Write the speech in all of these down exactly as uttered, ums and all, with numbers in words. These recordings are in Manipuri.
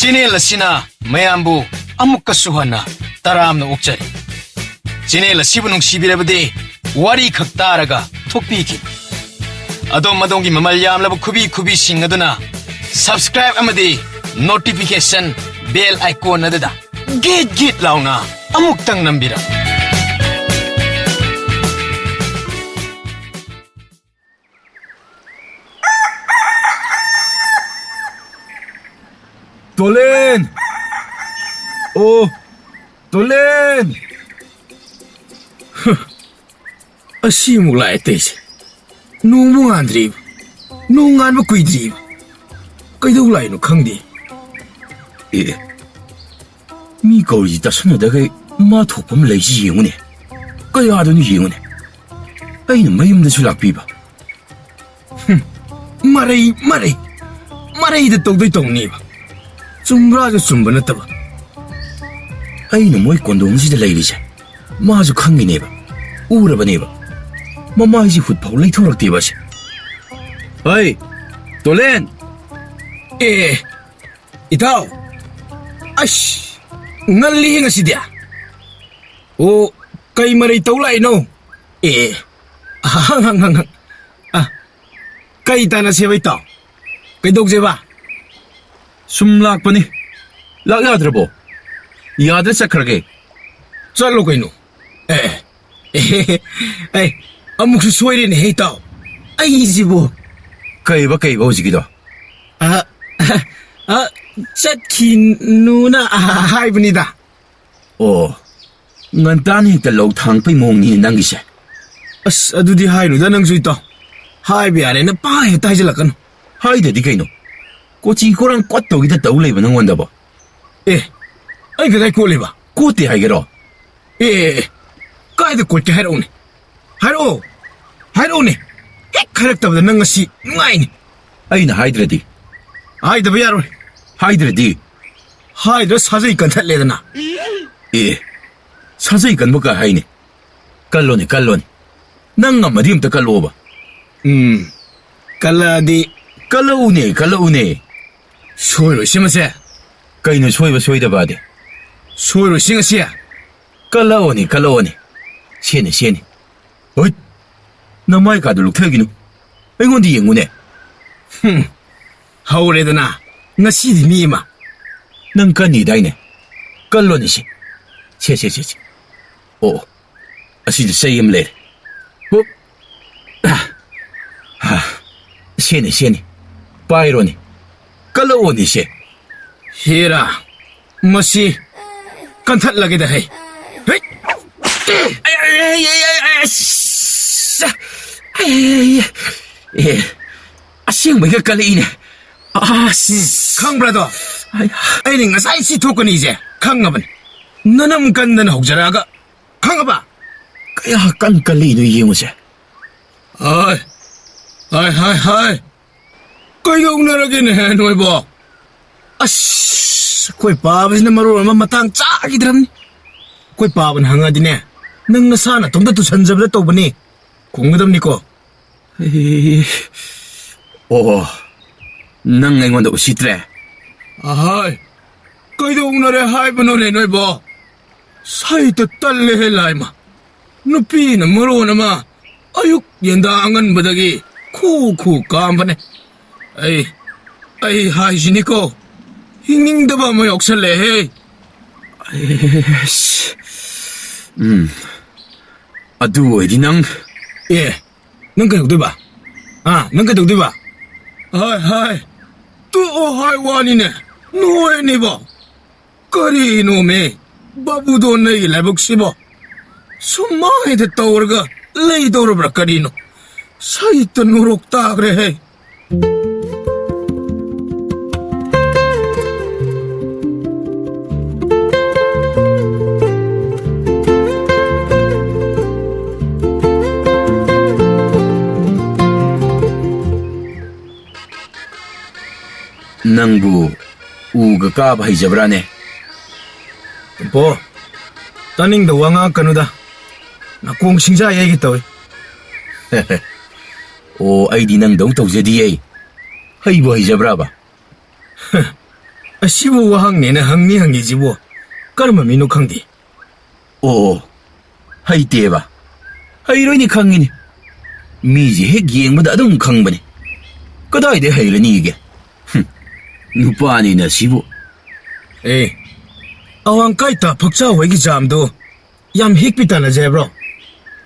ꯆꯦꯅꯦꯜ ꯑꯁꯤꯅ ꯃꯌꯥꯝꯕꯨ ꯑꯃꯨꯛꯀꯁꯨ ꯍꯟꯅ ꯇꯔꯥꯝꯅ ꯑꯣꯛꯆꯔꯤ꯫ ꯆꯦꯅꯦꯜ ꯑꯁꯤꯕꯨ ꯅꯨꯡꯁꯤꯕꯤꯔꯕꯗꯤ ꯋꯥꯔꯤ ꯈꯛ ꯇꯥꯔꯒ ꯊꯣꯛꯄꯤꯈꯤꯅꯤ꯫ ꯑꯗꯣꯝ ꯑꯗꯣꯝꯒꯤ ꯃꯃꯜ ꯌꯥꯝꯂꯕ ꯈꯨꯕꯤ ꯈꯨꯕꯤꯁꯤꯡ ꯑꯗꯨꯅ subscribe ꯑꯃꯗꯤ notification bell icon ꯑꯗꯨꯗ ꯒꯤꯠ ꯒꯤꯠ ꯂꯥꯎꯅ ꯑꯃꯨꯛꯇꯪ ꯅꯝꯕꯤꯔꯝꯃꯨ꯫ ꯇꯣꯂꯦꯟ! ꯑꯣ, ꯇꯣꯂꯦꯟ! ꯍ, ꯑꯁꯤ ꯑꯃꯨꯛ ꯂꯥꯛꯑꯦ ꯇꯩꯁꯦ꯫ ꯅꯣꯡꯕꯨ ꯉꯥꯟꯗ꯭ꯔꯤꯕ, ꯅꯣꯡ ꯉꯥꯟꯕ ꯀꯨꯏꯗ꯭ꯔꯤꯕ꯫ ꯀꯩꯗꯧ ꯂꯥꯛꯏꯅꯣ ꯈꯪꯗꯦ꯫ ꯑꯦ, ꯃꯤ ꯀꯧꯔꯤꯁꯤ ꯇꯥꯁꯟꯅꯗꯈꯩ ꯃꯥ ꯊꯣꯛꯄ ꯑꯃ ꯂꯩꯁꯤ ꯌꯦꯡꯉꯨꯅꯦ꯫ ꯀꯌꯥꯗꯅꯣ ꯌꯦꯡꯉꯨꯅꯦ꯫ ꯑꯩꯅ ꯃꯌꯨꯝꯗꯁꯨ ꯂꯥꯛꯄꯤꯕ꯫ ꯍꯨꯝ, ꯃꯔꯩ, ꯃꯔꯩ, ꯃꯔꯩꯗ ꯇꯧꯗꯣꯏ ꯇꯧꯅꯤꯕ꯫ ꯆꯨꯝꯕ꯭ꯔꯥꯁꯨ ꯆꯨꯝꯕ ꯅꯠꯇꯕ꯫ ꯑꯩꯅ ꯃꯣꯏ ꯀꯣꯟꯗꯣꯡꯁꯤꯗ ꯂꯩꯔꯤꯁꯦ ꯃꯥꯁꯨ ꯈꯪꯉꯤꯅꯦꯕ, ꯎꯔꯕꯅꯦꯕ꯫ ꯃꯃꯥꯏꯁꯤ ꯍꯨꯠꯐꯥꯎ ꯂꯩꯊꯣꯔꯛꯇꯦꯕ ꯑꯁꯦ꯫ ꯍꯩ, ꯇꯣꯂꯦꯟ! ꯑꯦ, ꯏꯇꯥꯎ! ꯑꯁ, ꯉꯜꯂꯤꯍꯦ ꯉꯁꯤꯗꯤ꯫ ꯑꯣ, ꯀꯩ ꯃꯔꯩ ꯇꯧ ꯂꯥꯛꯏꯅꯣ? ꯑꯦ, ꯍꯪ, ꯍꯪ, ꯍꯪ, ꯍꯪ꯫ ꯑ, ꯀꯩ ꯇꯥꯟꯅꯁꯦꯕ, ꯏꯇꯥꯎ? ꯀꯩꯗꯧꯁꯦꯕ? ꯁꯨꯝ ꯂꯥꯛꯄꯅꯤ꯫ ꯂꯥꯛ ꯌꯥꯗ꯭ꯔꯕꯣ? ꯌꯥꯗ꯭ꯔ ꯆꯠꯈ꯭ꯔꯒꯦ꯫ ꯆꯠꯂꯣ ꯀꯩꯅꯣ꯫ ꯑꯦ, ꯑꯦ, ꯑꯦ, ꯑꯃꯨꯛꯁꯨ ꯁꯣꯏꯔꯦꯅꯦꯍꯦ, ꯏꯇꯥꯎ꯫ ꯑꯩꯁꯤꯕꯨ꯫ ꯀꯩꯕ, ꯀꯩꯕ ꯍꯧꯖꯤꯛꯀꯤꯗꯣ? ꯑ, ꯑ, ꯑ, ꯆꯠꯈꯤꯅꯨꯅ ꯍꯥꯏꯕꯅꯤꯗ꯫ ꯑꯣ, ꯉꯟꯇꯥꯅ ꯍꯦꯛꯇ ꯂꯧ ꯊꯥꯡꯉꯛꯄꯩ ꯃꯑꯣꯡꯅꯤꯅꯦ ꯅꯪꯒꯤꯁꯦ꯫ ꯑꯁ, ꯑꯗꯨꯗꯤ ꯍꯥꯏꯅꯨꯗ ꯅꯪꯁꯨ, ꯏꯇꯥꯎ꯫ ꯍꯥꯏꯕ ꯌꯥꯔꯦꯅ ꯄꯥ ꯍꯦꯛꯇ ꯍꯥꯏꯖꯤꯜꯂꯛꯀꯅꯨ꯫ ꯍꯥꯏꯗ꯭ꯔꯗꯤ ꯀꯩꯅꯣ? ꯀꯣꯆꯤ ꯀꯣꯔꯥꯡ ꯀꯣꯠ ꯇꯧꯒꯤꯗ ꯇꯧ ꯂꯩꯕ ꯅꯪꯉꯣꯟꯗꯕꯣ꯫ ꯑꯦ, ꯑꯩ ꯀꯗꯥꯏ ꯀꯣꯠꯂꯤꯕ? ꯀꯣꯠꯇꯦ ꯍꯥꯏꯒꯦꯔꯣ? ꯑꯦ, ꯑꯦ, ꯑꯦ, ꯀꯥꯏꯗ ꯀꯣꯠꯀꯦ ꯍꯥꯏꯔꯛꯎꯅꯦ? ꯍꯥꯏꯔꯛꯑꯣ! ꯍꯥꯏꯔꯛꯑꯣꯅꯦ! ꯍꯦꯛ ꯍꯥꯏꯔꯛꯇꯕꯗ ꯅꯪ ꯉꯁꯤ ꯅꯨꯡꯉꯥꯏꯅꯤ꯫ ꯑꯩꯅ ꯍꯥꯏꯗ꯭ꯔꯗꯤ? ꯍꯥꯏꯗꯕ ꯌꯥꯔꯣꯏ꯫ ꯍꯥꯏꯗ꯭ꯔꯗꯤ? ꯍꯥꯏꯗ꯭ꯔ ꯁꯥꯖꯩ ꯀꯟꯊꯠꯂꯦꯗꯅ꯫ ꯑꯦ, ꯁꯥꯖꯩ ꯀꯟꯕ ꯀꯥꯏ ꯍꯥꯏꯅꯤ? ꯀꯜꯂꯣꯅꯦ, ꯀꯜꯂꯣꯅꯦ꯫ ꯅꯪ ꯉꯝꯃꯗꯤ ꯑꯝꯇ ꯀꯜꯂꯣꯕ꯫ ꯎꯝ, ꯀꯜꯂꯛꯑꯗꯤ꯫ ꯀꯜꯂꯛꯎꯅꯦ, ꯀꯜꯂꯛꯎꯅꯦ꯫ ꯁꯣꯏꯔꯣꯏꯁꯦ ꯃꯁꯦ꯫ ꯀꯩꯅꯣ ꯁꯣꯏꯕ ꯁꯣꯏꯗꯕꯗꯤ? ꯁꯣꯏꯔꯣꯏꯁꯤ ꯉꯁꯤ꯫ ꯀꯜꯂꯛꯑꯣꯅꯦ, ꯀꯜꯂꯛꯑꯣꯅꯦ꯫ ꯁꯦꯅꯤ, ꯁꯦꯅꯤ꯫ ꯍꯣꯏ꯫ ꯅꯃꯥꯏ ꯀꯥꯗꯨ ꯂꯨꯛꯊꯒꯤꯅꯨ꯫ ꯑꯩꯉꯣꯟꯗ ꯌꯦꯡꯉꯨꯅꯦ꯫ ꯍꯨꯝ꯫ ꯍꯧꯔꯦꯗꯅ꯫ ꯉꯁꯤꯗꯤ ꯃꯤ ꯑꯃ꯫ ꯅꯪ ꯀꯟꯅꯤꯗꯥꯏꯅꯦ? ꯀꯜꯂꯣꯅꯦ ꯁꯤ꯫ ꯁꯦ, ꯁꯦ, ꯁꯦ, ꯁꯦ꯫ ꯑꯣ, ꯑꯣ꯫ ꯑꯁꯤꯗ ꯆꯩ ꯑꯃ ꯂꯩꯔꯦ꯫ ꯍꯨꯞ꯫ ꯑꯥ꯫ ꯍꯥ꯫ ꯁꯦꯅꯤ, ꯁꯦꯅꯤ꯫ ꯄꯥꯏꯔꯣꯅꯦ꯫ ꯀꯜꯂꯛꯑꯣꯅꯦ ꯁꯦ꯫ ꯍꯦꯔꯥ, ꯃꯁꯤ ꯀꯟꯊꯠꯂꯒꯦꯗ ꯍꯩ꯫ ꯍꯩ! ꯑꯩ, ꯑꯩ, ꯑꯩ, ꯑꯩ, ꯑꯩ, ꯑꯁ! ꯑꯩ, ꯑꯩ, ꯑꯩ, ꯑꯦ, ꯑꯁꯦꯡꯕꯩꯒ ꯀꯜꯂꯛꯏꯅꯦ꯫ ꯑꯁ! ꯈꯪꯕ꯭ꯔꯥꯗꯣ? ꯑꯩ, ꯑꯩꯅ ꯉꯁꯥꯏ ꯁꯤ ꯊꯣꯛꯀꯅꯤꯁꯦ ꯈꯪꯉꯕꯅꯤ꯫ ꯅꯅꯝ ꯀꯟꯗꯅ ꯍꯧꯖꯔꯛꯑꯒ, ꯈꯪꯉꯕ? ꯀꯌꯥ ꯀꯟ ꯀꯜꯂꯛꯏꯅꯣ ꯌꯦꯡꯉꯨꯁꯦ꯫ ꯍꯥꯏ, ꯍꯥꯏ, ꯍꯥꯏ, ꯍꯥꯏ꯫ ꯀꯩꯗꯧꯅꯔꯒꯦꯅꯦꯍꯦ ꯅꯣꯏꯕꯣ? ꯑꯁ, ꯑꯩꯈꯣꯏ ꯄꯥꯕꯁꯤꯅ ꯃꯔꯣꯜ ꯑꯃ ꯃꯇꯥꯡ ꯆꯥꯈꯤꯗ꯭ꯔꯕꯅꯤ꯫ ꯑꯩꯈꯣꯏ ꯄꯥꯕꯅ ꯍꯪꯉꯗꯤꯅꯦ, "ꯅꯪ ꯅꯁꯥ ꯅꯇꯣꯝꯇ ꯇꯨꯁꯟꯖꯕꯗ ꯇꯧꯕꯅꯤ" ꯈꯨꯝꯒꯗꯕꯅꯤꯀꯣ꯫ ꯑꯦ, ꯑꯣ, ꯅꯪ ꯑꯩꯉꯣꯟꯗ ꯎꯁꯤꯠꯇ꯭ꯔꯦ? ꯑꯍꯥꯏ, ꯀꯩꯗꯧꯅꯔꯦ ꯍꯥꯏꯕꯅꯣꯅꯦ ꯅꯣꯏꯕꯣ? ꯁꯩꯇ ꯇꯜꯂꯦꯍꯦ ꯂꯥꯏꯃ꯫ ꯅꯨꯄꯤꯅ ꯃꯔꯣꯟ ꯑꯃ ꯑꯌꯨꯛ ꯌꯦꯟꯗꯥ ꯑꯉꯟꯕꯗꯒꯤ ꯈꯨ ꯈꯨ ꯀꯥꯝꯕꯅꯦ꯫ ꯑꯩ, ꯑꯩ ꯍꯥꯏꯁꯤꯅꯤꯀꯣ, ꯍꯤꯡꯅꯤꯡꯗꯕ ꯑꯃ ꯌꯥꯎꯁꯜꯂꯛꯑꯦꯍꯦ꯫ ꯑꯩꯁ, ꯎꯝ, ꯑꯗꯨ ꯑꯣꯏꯗꯤ ꯅꯪ꯫ ꯑꯦ, ꯅꯪ ꯀꯩꯗꯧꯗꯣꯏꯕ? ꯍꯥ? ꯅꯪ ꯀꯩꯗꯧꯗꯣꯏꯕ? ꯍꯥꯏ, ꯍꯥꯏ, ꯇꯣꯛꯑꯣ ꯍꯥꯏ ꯋꯥꯅꯤꯅꯦ, ꯅꯣꯏꯅꯤꯕꯣ꯫ ꯀꯔꯤꯅꯣꯃꯤ, ꯕꯥꯕꯨꯗꯣꯟ ꯅꯩꯒꯤ ꯂꯥꯏꯕꯛꯁꯤꯕꯣ? ꯁꯨꯃꯥꯏꯗ ꯇꯧꯔꯒ ꯂꯩꯗꯧꯔꯕ꯭ꯔꯥ ꯀꯔꯤꯅꯣ? ꯁꯩꯇ ꯅꯣꯔꯣꯛ ꯇꯥꯈ꯭ꯔꯦꯍꯦ꯫ ꯅꯪꯕꯨ ꯎꯒ ꯀꯥꯕ ꯍꯩꯖꯕ꯭ꯔꯥꯅꯦ? ꯄꯣ, ꯇꯥꯅꯤꯡꯗ ꯋꯥ ꯉꯥꯡꯉꯛꯀꯅꯨꯗ꯫ ꯅꯥꯀꯣꯡ ꯁꯤꯡꯖꯥ ꯌꯩꯒꯦ ꯇꯧꯏ꯫ ꯑꯣ, ꯑꯩꯗꯤ ꯅꯪꯗꯧ ꯇꯧꯖꯗꯤꯌꯦ꯫ ꯍꯩꯕꯨ ꯍꯩꯖꯕ꯭ꯔꯥꯕ? ꯑꯁꯤꯕꯨ ꯋꯥꯍꯪꯅꯦꯅ ꯍꯪꯅꯤ ꯍꯪꯉꯤꯁꯤꯕꯨ ꯀꯔꯝꯕ ꯃꯤꯅꯣ ꯈꯪꯗꯦ꯫ ꯑꯣ, ꯍꯩꯇꯦꯕ? ꯍꯩꯔꯣꯏꯅꯤ ꯈꯪꯉꯤꯅꯤ꯫ ꯃꯤꯁꯦ ꯍꯦꯛ ꯌꯦꯡꯕꯗ ꯑꯗꯨꯝ ꯈꯪꯕꯅꯤ꯫ ꯀꯗꯥꯏꯗꯩ ꯍꯩꯔꯅꯤꯒꯦ? ꯍꯨꯝ, ꯅꯨꯄꯥꯅꯤꯅ ꯁꯤꯕꯨ꯫ ꯑꯦ, ꯑꯋꯥꯡ ꯀꯥꯏꯇ ꯐꯛꯆꯥꯎ ꯍꯣꯏꯒꯤ ꯖꯥꯝꯗꯣ ꯌꯥꯝ ꯍꯦꯛꯄꯤ ꯇꯥꯟꯅꯖꯦ ꯍꯥꯏꯕ꯭ꯔꯣ?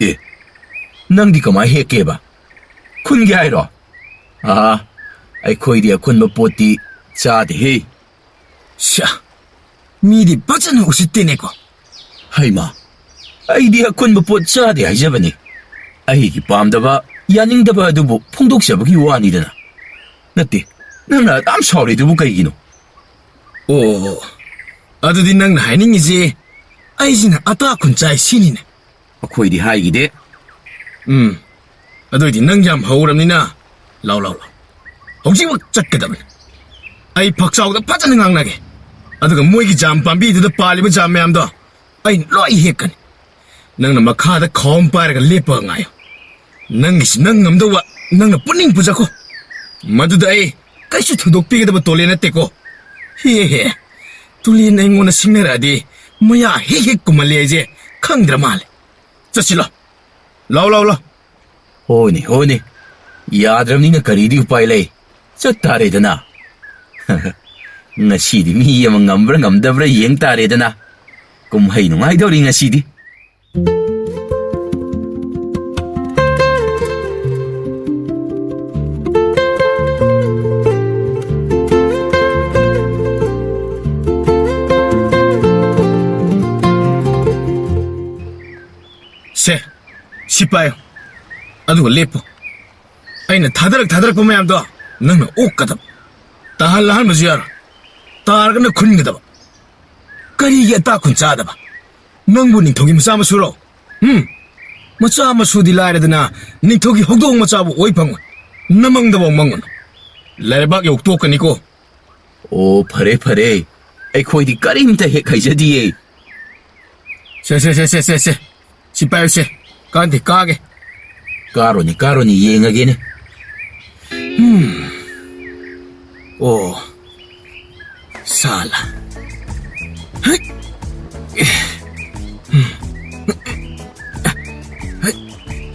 ꯑꯦ, ꯅꯪꯗꯤ ꯀꯃꯥꯏ ꯍꯦꯛꯀꯦꯕ? ꯈꯨꯟꯒꯦ ꯍꯥꯏꯔꯣ? ꯑꯥ, ꯑꯩꯈꯣꯏꯗꯤ ꯑꯈꯨꯟꯕ ꯄꯣꯠꯇꯤ ꯆꯥꯗꯦꯍꯦ꯫ ꯁ꯭ꯌꯥ, ꯃꯤꯗꯤ ꯐꯖꯅ ꯎꯁꯤꯠꯇꯦꯅꯦꯀꯣ꯫ ꯍꯩꯃꯥ, ꯑꯩꯗꯤ ꯑꯈꯨꯟꯕ ꯄꯣꯠ ꯆꯥꯗꯦ ꯍꯥꯏꯖꯕꯅꯤ꯫ ꯑꯩꯒꯤ ꯄꯥꯝꯗꯕ, ꯌꯥꯅꯤꯡꯗꯕ ꯑꯗꯨꯕꯨ ꯐꯣꯡꯗꯣꯛꯆꯕꯒꯤ ꯋꯥꯅꯤꯗꯅ꯫ ꯅꯠꯇꯦ, ꯅꯪꯅ ꯑꯗꯨꯝ ꯁꯥꯎꯔꯤꯗꯨꯕꯨ ꯀꯩꯒꯤꯅꯣ? ꯑꯣ, ꯑꯗꯨꯗꯤ ꯅꯪꯅ ꯍꯥꯏꯅꯤꯡꯉꯤꯁꯦ ꯑꯩꯁꯤꯅ ꯑꯇꯥ ꯈꯨꯟ ꯆꯥꯏ ꯁꯤꯅꯤꯅꯦ꯫ ꯑꯩꯈꯣꯏꯗꯤ ꯍꯥꯏꯈꯤꯗꯦ꯫ ꯎꯝ, ꯑꯗꯨꯏꯗꯤ ꯅꯪ ꯌꯥꯝ ꯍꯧꯔꯕꯅꯤꯅ, ꯂꯥꯎ, ꯂꯥꯎ, ꯂꯥꯎ, ꯍꯧꯖꯤꯛꯃꯛ ꯆꯠꯀꯗꯕꯅꯤ꯫ ꯑꯩ ꯐꯛꯆꯥꯎꯗ ꯐꯖꯅ ꯉꯥꯡꯅꯒꯦ, ꯑꯗꯨꯒ ꯃꯣꯏꯒꯤ ꯖꯥꯝ ꯄꯥꯝꯕꯤꯗꯨꯗ ꯄꯥꯜꯂꯤꯕ ꯖꯥꯝ ꯃꯌꯥꯝꯗꯣ ꯑꯩꯅ ꯂꯣꯏ ꯍꯦꯛꯀꯅꯤ꯫ ꯅꯪꯅ ꯃꯈꯥꯗ ꯈꯥꯎ ꯑꯃ ꯄꯥꯏꯔꯒ ꯂꯦꯞꯄꯒ ꯉꯥꯏꯌꯨ꯫ ꯅꯪꯒꯤꯁꯤ ꯅꯪ ꯉꯝꯗꯧꯕ, ꯅꯪꯅ ꯄꯨꯅꯤꯡ ꯄꯨꯖꯈꯣ꯫ ꯃꯗꯨꯗ ꯑꯩ ꯀꯩꯁꯨ ꯊꯣꯏꯗꯣꯛꯄꯤꯒꯗꯕ ꯇꯣꯂꯦ ꯅꯠꯇꯦꯀꯣ꯫ ꯍꯦ ꯍꯦ, ꯇꯨꯂꯦꯟ ꯑꯩꯉꯣꯟꯗ ꯁꯤꯡꯅꯔꯛꯑꯗꯤ ꯃꯌꯥ ꯍꯦꯛ ꯍꯦꯛ ꯀꯨꯝꯍꯜꯂꯦ ꯍꯥꯏꯁꯦ ꯈꯪꯗ꯭ꯔ ꯃꯥꯜꯂꯦ꯫ ꯆꯠꯁꯤꯜꯂꯣ꯫ ꯂꯥꯎ, ꯂꯥꯎ, ꯂꯥꯎ꯫ ꯍꯣꯏꯅꯦ, ꯍꯣꯏꯅꯦ꯫ ꯌꯥꯗ꯭ꯔꯕꯅꯤꯅ ꯀꯔꯤꯗꯤ ꯎꯄꯥꯏ ꯂꯩ? ꯆꯠꯇꯥꯔꯦꯗꯅ꯫ ꯉꯁꯤꯗꯤ ꯃꯤ ꯑꯃ ꯉꯝꯕ꯭ꯔꯥ ꯉꯝꯗꯕ꯭ꯔꯥ ꯌꯦꯡ ꯇꯥꯔꯦꯗꯅ꯫ ꯀꯨꯝꯍꯩ ꯅꯨꯡꯉꯥꯏꯗꯧꯔꯤ ꯉꯁꯤꯗꯤ꯫ ꯁꯦ, ꯁꯤ ꯄꯥꯏꯌꯨ꯫ ꯑꯗꯨꯒ ꯂꯦꯞꯄꯨ꯫ ꯑꯩꯅ ꯊꯥꯗꯔꯛ ꯊꯥꯗꯔꯛꯄ ꯃꯌꯥꯝꯗꯣ ꯅꯪꯅ ꯑꯣꯛꯀꯗꯕ꯫ ꯇꯥꯍꯜ ꯂꯥꯍꯟꯕꯁꯨ ꯌꯥꯔꯣꯏ꯫ ꯇꯥꯔꯒꯅ ꯈꯨꯟꯒꯗꯕ꯫ ꯀꯔꯤꯒꯤ ꯑꯇꯥ ꯈꯨꯟ ꯆꯥꯗꯕ? ꯅꯪꯕꯨ ꯅꯤꯡꯊꯧꯒꯤ ꯃꯆꯥ ꯃꯁꯨꯔꯣ? ꯎꯝ? ꯃꯆꯥ ꯃꯁꯨꯗꯤ ꯂꯥꯏꯔꯗꯅ ꯅꯤꯡꯊꯧꯒꯤ ꯍꯧꯗꯣꯡ ꯃꯆꯥꯕꯨ ꯑꯣꯏ ꯐꯪꯉꯣꯏ꯫ ꯅꯃꯪꯗꯐꯥꯎ ꯃꯪꯉꯨꯅꯨ꯫ ꯂꯩꯔꯕꯥꯛ ꯌꯧ ꯇꯣꯛꯀꯅꯤꯀꯣ꯫ ꯑꯣ, ꯐꯔꯦ, ꯐꯔꯦ꯫ ꯑꯩꯈꯣꯏꯗꯤ ꯀꯔꯤꯝꯇ ꯍꯦꯛ ꯍꯩꯖꯗꯤꯌꯦ꯫ ꯁꯦ, ꯁꯦ, ꯁꯦ, ꯁꯦ, ꯁꯦ, ꯁꯦ꯫ ꯁꯤ ꯄꯥꯏꯌꯨꯁꯦ꯫ ꯀꯥꯟꯗꯦ, ꯀꯥꯒꯦ꯫ ꯀꯥꯔꯣꯅꯦ, ꯀꯥꯔꯣꯅꯦ, ꯌꯦꯡꯉꯒꯦꯅꯦ꯫ ꯎꯝ꯫ ꯑꯣ꯫ ꯁꯥꯂꯥ꯫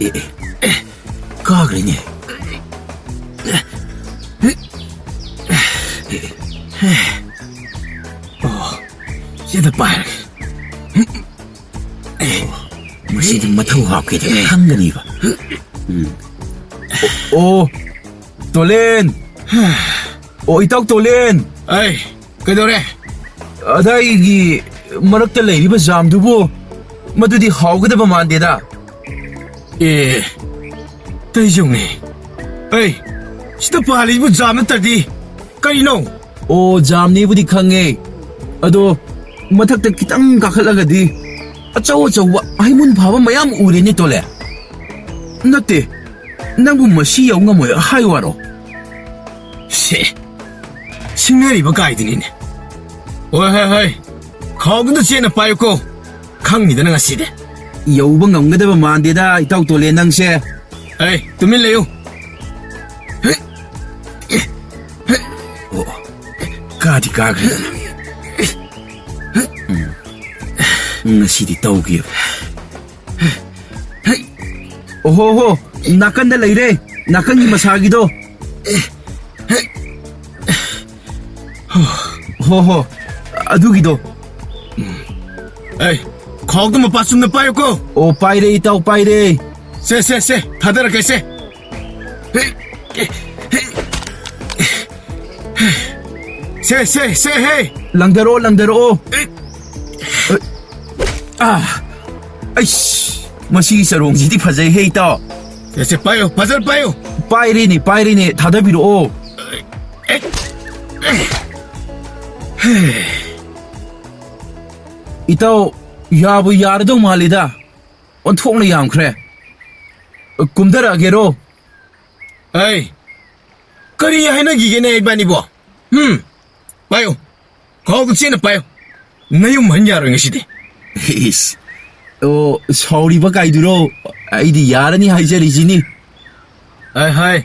ꯑꯦ, ꯑꯦ, ꯀꯥꯈ꯭ꯔꯦꯅꯦ꯫ ꯑꯣ, ꯁꯤꯗ ꯄꯥꯏꯔꯒꯦ꯫ ꯑꯣ, ꯃꯁꯤꯗꯤ ꯃꯊꯧ ꯍꯥꯞꯀꯦꯗꯤ ꯈꯪꯒꯅꯤꯕ꯫ ꯎꯝ꯫ ꯑꯣ, ꯇꯣꯂꯦꯟ꯫ ꯑꯣ, ꯏꯇꯥꯎ ꯇꯣꯂꯦꯟ꯫ ꯑꯩ, ꯀꯩꯗꯧꯔꯦ? ꯑꯗꯥꯏꯒꯤ ꯃꯔꯛꯇ ꯂꯩꯔꯤꯕ ꯖꯥꯝꯗꯨꯕꯨ? ꯃꯗꯨꯗꯤ ꯍꯥꯎꯒꯗꯕ ꯃꯥꯟꯗꯦꯗ꯫ ꯑꯦ, ꯇꯩꯖꯧꯅꯦ꯫ ꯑꯩ, ꯁꯤꯗ ꯄꯥꯜꯂꯤꯕ ꯖꯥꯝ ꯅꯠꯇ꯭ꯔꯗꯤ ꯀꯔꯤꯅꯣ? ꯑꯣ, ꯖꯥꯝꯅꯦꯕꯨꯗꯤ ꯈꯪꯉꯦ꯫ ꯑꯗꯣ ꯃꯊꯛꯇ ꯈꯤꯇꯪ ꯀꯥꯈꯠꯂꯒꯗꯤ ꯑꯆꯧ ꯑꯆꯧꯕ ꯍꯩꯃꯨꯟ ꯐꯥꯕ ꯃꯌꯥꯝ ꯎꯔꯦꯅꯦ, ꯇꯣꯂꯦ꯫ ꯅꯠꯇꯦ, ꯅꯪꯕꯨ ꯃꯁꯤ ꯌꯧ ꯉꯝꯃꯣꯏ ꯍꯥꯏ ꯋꯥꯔꯣ? ꯁꯦ, ꯁꯤꯡꯅꯔꯤꯕ ꯀꯥꯏꯗꯨꯅꯤꯅꯦ꯫ ꯍꯣꯏ, ꯍꯣꯏ, ꯍꯣꯏ꯫ ꯈꯥꯎꯗꯨꯗ ꯆꯦꯟꯅ ꯄꯥꯏꯌꯨꯀꯣ꯫ ꯈꯪꯅꯤꯗꯅ ꯉꯁꯤꯗꯤ꯫ ꯌꯧꯕ ꯉꯝꯒꯗꯕ ꯃꯥꯟꯗꯦꯗ, ꯏꯇꯥꯎ ꯇꯣꯂꯦ, ꯅꯪꯁꯦ꯫ ꯑꯩ, ꯇꯨꯃꯤꯟ ꯂꯩꯌꯨ꯫ ꯑꯣ, ꯀꯥꯗꯤ ꯀꯥꯈ꯭ꯔꯦ꯫ ꯎꯝ, ꯉꯁꯤꯗꯤ ꯇꯧꯒꯦꯕ꯫ ꯑꯣꯍꯣ ꯍꯣ, ꯅꯥꯀꯟꯗ ꯂꯩꯔꯦ, ꯅꯥꯀꯟꯒꯤ ꯃꯁꯥꯒꯤꯗꯣ꯫ ꯍꯣ ꯍꯣ, ꯑꯗꯨꯒꯤꯗꯣ꯫ ꯑꯩ, ꯈꯥꯎꯗꯣ ꯃꯄꯥ ꯆꯨꯝꯅ ꯄꯥꯏꯌꯨꯀꯣ꯫ ꯑꯣ, ꯄꯥꯏꯔꯦ ꯏꯇꯥꯎ, ꯄꯥꯏꯔꯦ꯫ ꯁꯦ, ꯁꯦ, ꯁꯦ, ꯊꯥꯗꯔꯛꯀꯦ ꯁꯦ꯫ ꯁꯦ, ꯁꯦ, ꯁꯦ, ꯍꯦ꯫ ꯂꯪꯊꯔꯛꯑꯣ, ꯂꯪꯊꯔꯛꯑꯣ꯫ ꯑꯥ, ꯑꯩꯁ, ꯃꯁꯤꯒꯤ ꯆꯔꯣꯡꯁꯤꯗꯤ ꯐꯖꯩꯍꯦ, ꯏꯇꯥꯎ꯫ ꯁꯦ, ꯁꯦ, ꯄꯥꯏꯌꯨ, ꯐꯖꯅ ꯄꯥꯏꯌꯨ꯫ ꯄꯥꯏꯔꯤꯅꯤ, ꯄꯥꯏꯔꯤꯅꯤ, ꯊꯥꯗꯕꯤꯔꯛꯑꯣ꯫ ꯏꯇꯥꯎ, ꯌꯥꯕꯨ ꯌꯥꯔꯗꯧ ꯃꯥꯜꯂꯤꯗ꯫ ꯑꯣꯟꯊꯣꯛꯅ ꯌꯥꯝꯈ꯭ꯔꯦ꯫ ꯀꯨꯝꯊꯔꯛꯑꯒꯦꯔꯣ? ꯑꯩ, ꯀꯔꯤ ꯍꯥꯏꯅꯈꯤꯒꯦꯅꯦ ꯏꯕꯥꯅꯤꯕꯣ? ꯎꯝ, ꯄꯥꯏꯌꯨ꯫ ꯈꯥꯎꯗꯨ ꯆꯦꯟꯅ ꯄꯥꯏꯌꯨ꯫ ꯅꯌꯨꯝ ꯍꯟ ꯌꯥꯔꯣꯏ ꯉꯁꯤꯗꯤ꯫ ꯏꯁ꯫ ꯑꯣ, ꯁꯥꯎꯔꯤꯕ ꯀꯥꯏꯗꯨꯔꯣ? ꯑꯩꯗꯤ ꯌꯥꯔꯅꯤ ꯍꯥꯏꯖꯔꯤꯁꯤꯅꯤ꯫ ꯍꯥꯏ, ꯍꯥꯏ꯫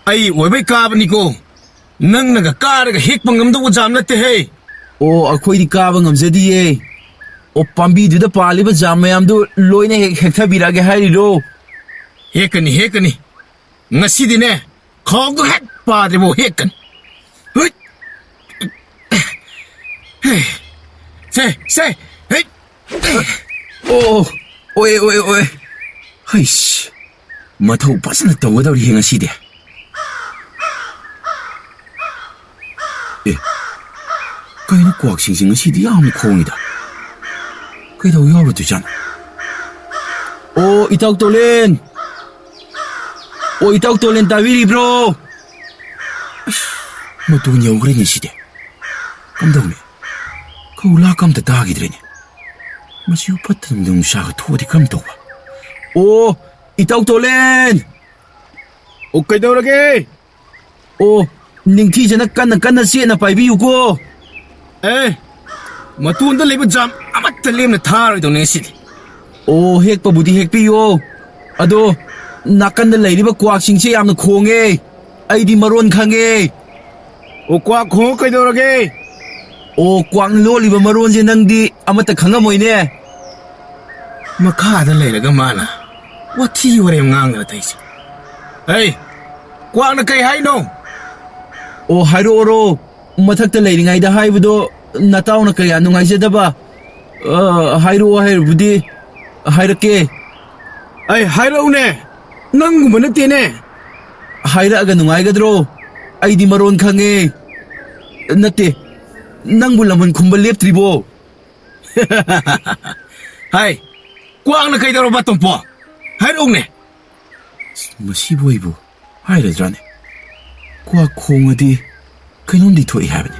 ꯑꯩ ꯑꯣꯏꯕꯩ ꯀꯥꯕꯅꯤꯀꯣ꯫ ꯅꯪꯅꯒ ꯀꯥꯔꯒ ꯍꯦꯛꯄ ꯉꯝꯗꯧꯕ ꯖꯥꯝ ꯅꯠꯇꯦꯍꯦ꯫ ꯑꯣ, ꯑꯩꯈꯣꯏꯗꯤ ꯀꯥꯕ ꯉꯝꯖꯗꯤꯌꯦ꯫ ꯑꯣ, ꯄꯥꯝꯕꯤꯗꯨꯗ ꯄꯥꯜꯂꯤꯕ ꯖꯥꯝ ꯃꯌꯥꯝꯗꯨ ꯂꯣꯏꯅ ꯍꯦꯛ ꯍꯦꯛꯊꯕꯤꯔꯛꯑꯒꯦ ꯍꯥꯏꯔꯤꯔꯣ? ꯍꯦꯛꯀꯅꯤ, ꯍꯦꯛꯀꯅꯤ꯫ ꯉꯁꯤꯗꯤꯅꯦ, ꯈꯣꯡꯗꯣ ꯍꯦꯛ ꯄꯥꯗ꯭ꯔꯤꯕꯣ ꯍꯦꯛꯀꯅꯤ꯫ ꯍꯨꯏꯠ! ꯁꯦ, ꯁꯦ, ꯍꯦꯛ! ꯑꯣ, ꯑꯣꯏ, ꯑꯣꯏ, ꯑꯣꯏ꯫ ꯍꯩꯁ, ꯃꯊꯧ ꯐꯖꯅ ꯇꯧꯒꯗꯧꯔꯤꯍꯦ ꯉꯁꯤꯗꯤ꯫ ꯑꯦ, ꯀꯩꯅꯣ ꯀ꯭ꯋꯥꯛꯁꯤꯡꯁꯦ ꯉꯁꯤꯗꯤ ꯌꯥꯝ ꯈꯣꯡꯉꯤꯗ? ꯀꯩꯗꯧ ꯌꯥꯎꯔꯨꯗꯣꯏꯖꯥꯠꯅꯣ? ꯑꯣ, ꯏꯇꯥꯎ ꯇꯣꯂꯦꯟ! ꯑꯣ, ꯏꯇꯥꯎ ꯇꯣꯂꯦꯟ, ꯇꯥꯕꯤꯔꯤꯕ꯭ꯔꯣ? ꯑꯁ, ꯃꯇꯣꯟ ꯌꯧꯈ꯭ꯔꯦꯅꯦ ꯁꯤꯗꯤ꯫ ꯀꯝꯗꯧꯅꯤ? ꯈꯧꯂꯥꯛ ꯑꯝꯇ ꯇꯥꯈꯤꯗ꯭ꯔꯦꯅꯦ꯫ ꯃꯁꯤꯕꯨ ꯐꯠꯇ ꯅꯨꯡꯗ ꯅꯨꯡꯁꯥꯒ ꯊꯣꯛꯑꯗꯤ ꯀꯔꯝ ꯇꯧꯕ? ꯑꯣ, ꯏꯇꯥꯎ ꯇꯣꯂꯦꯟ! ꯑꯣ, ꯀꯩꯗꯧꯔꯒꯦ? ꯑꯣ, ꯅꯤꯡꯊꯤꯖꯅ ꯀꯟꯅ ꯀꯟꯅ ꯆꯦꯠꯅ ꯄꯥꯏꯕꯤꯌꯨꯀꯣ꯫ ꯑꯦ, ꯃꯇꯣꯟꯗ ꯂꯩꯕ ꯖꯥꯝ ꯑꯃꯠꯇ ꯂꯦꯝꯅ ꯊꯥꯔꯣꯏꯗꯧꯅꯦ ꯉꯁꯤꯗꯤ꯫ ꯑꯣ, ꯍꯦꯛꯄꯕꯨꯗꯤ ꯍꯦꯛꯄꯤꯌꯣ꯫ ꯑꯗꯣ, ꯅꯥꯀꯟꯗ ꯂꯩꯔꯤꯕ ꯀ꯭ꯋꯥꯛꯁꯤꯡꯁꯦ ꯌꯥꯝꯅ ꯈꯣꯡꯉꯦ꯫ ꯑꯩꯗꯤ ꯃꯔꯣꯟ ꯈꯪꯉꯦ꯫ ꯑꯣ, ꯀ꯭ꯋꯥꯛ ꯈꯣꯡꯉ ꯀꯩꯗꯧꯔꯒꯦ? ꯑꯣ, ꯀ꯭ꯋꯥꯛꯅ ꯂꯣꯜꯂꯤꯕ ꯃꯔꯣꯟꯁꯦ ꯅꯪꯗꯤ ꯑꯃꯠꯇ ꯈꯪꯉꯝꯃꯣꯏꯅꯦ꯫ ꯃꯈꯥꯗ ꯂꯩꯔꯒ ꯃꯥꯅ ꯋꯥꯊꯤ ꯋꯥꯔꯦꯝ ꯉꯥꯡꯗꯅ ꯇꯧꯏꯁꯦ꯫ ꯍꯩ, ꯀ꯭ꯋꯥꯛꯅ ꯀꯩ ꯍꯥꯏꯅꯣ? ꯑꯣ, ꯍꯥꯏꯔꯛꯑꯣꯔꯣ? ꯃꯊꯛꯇ ꯂꯩꯔꯤꯉꯩꯗ ꯍꯥꯏꯕꯗꯣ ꯅꯇꯥꯎꯅ ꯀꯌꯥ ꯅꯨꯡꯉꯥꯏꯖꯗꯕ꯫ ꯑ, ꯍꯥꯏꯔꯛꯑꯣ ꯍꯥꯏꯔꯕꯨꯗꯤ ꯍꯥꯏꯔꯛꯀꯦ꯫ ꯑꯩ ꯍꯥꯏꯔꯛꯎꯅꯦ, ꯅꯪꯒꯨꯝꯕ ꯅꯠꯇꯦꯅꯦ꯫ ꯍꯥꯏꯔꯛꯑꯒ ꯅꯨꯡꯉꯥꯏꯒꯗ꯭ꯔꯣ? ꯑꯩꯗꯤ ꯃꯔꯣꯟ ꯈꯪꯉꯦ꯫ ꯅꯠꯇꯦ, ꯅꯪꯕꯨ ꯂꯃꯟ ꯈꯨꯝꯕ ꯂꯦꯞꯇ꯭ꯔꯤꯕꯣ? ꯍꯥꯏ, ꯀ꯭ꯋꯥꯛꯅ ꯀꯩꯗꯧꯔꯕ, ꯇꯣꯝꯄꯣ? ꯍꯥꯏꯔꯛꯎꯅꯦ꯫ ꯑꯁ, ꯃꯁꯤꯕꯨ ꯑꯩꯕꯨ ꯍꯥꯏꯔꯗ꯭ꯔꯥꯅꯦ? ꯀ꯭ꯋꯥꯛ ꯈꯣꯡꯉꯗꯤ ꯀꯩꯅꯣꯝꯗꯤ ꯊꯣꯛꯏ ꯍꯥꯏꯕꯅꯤ꯫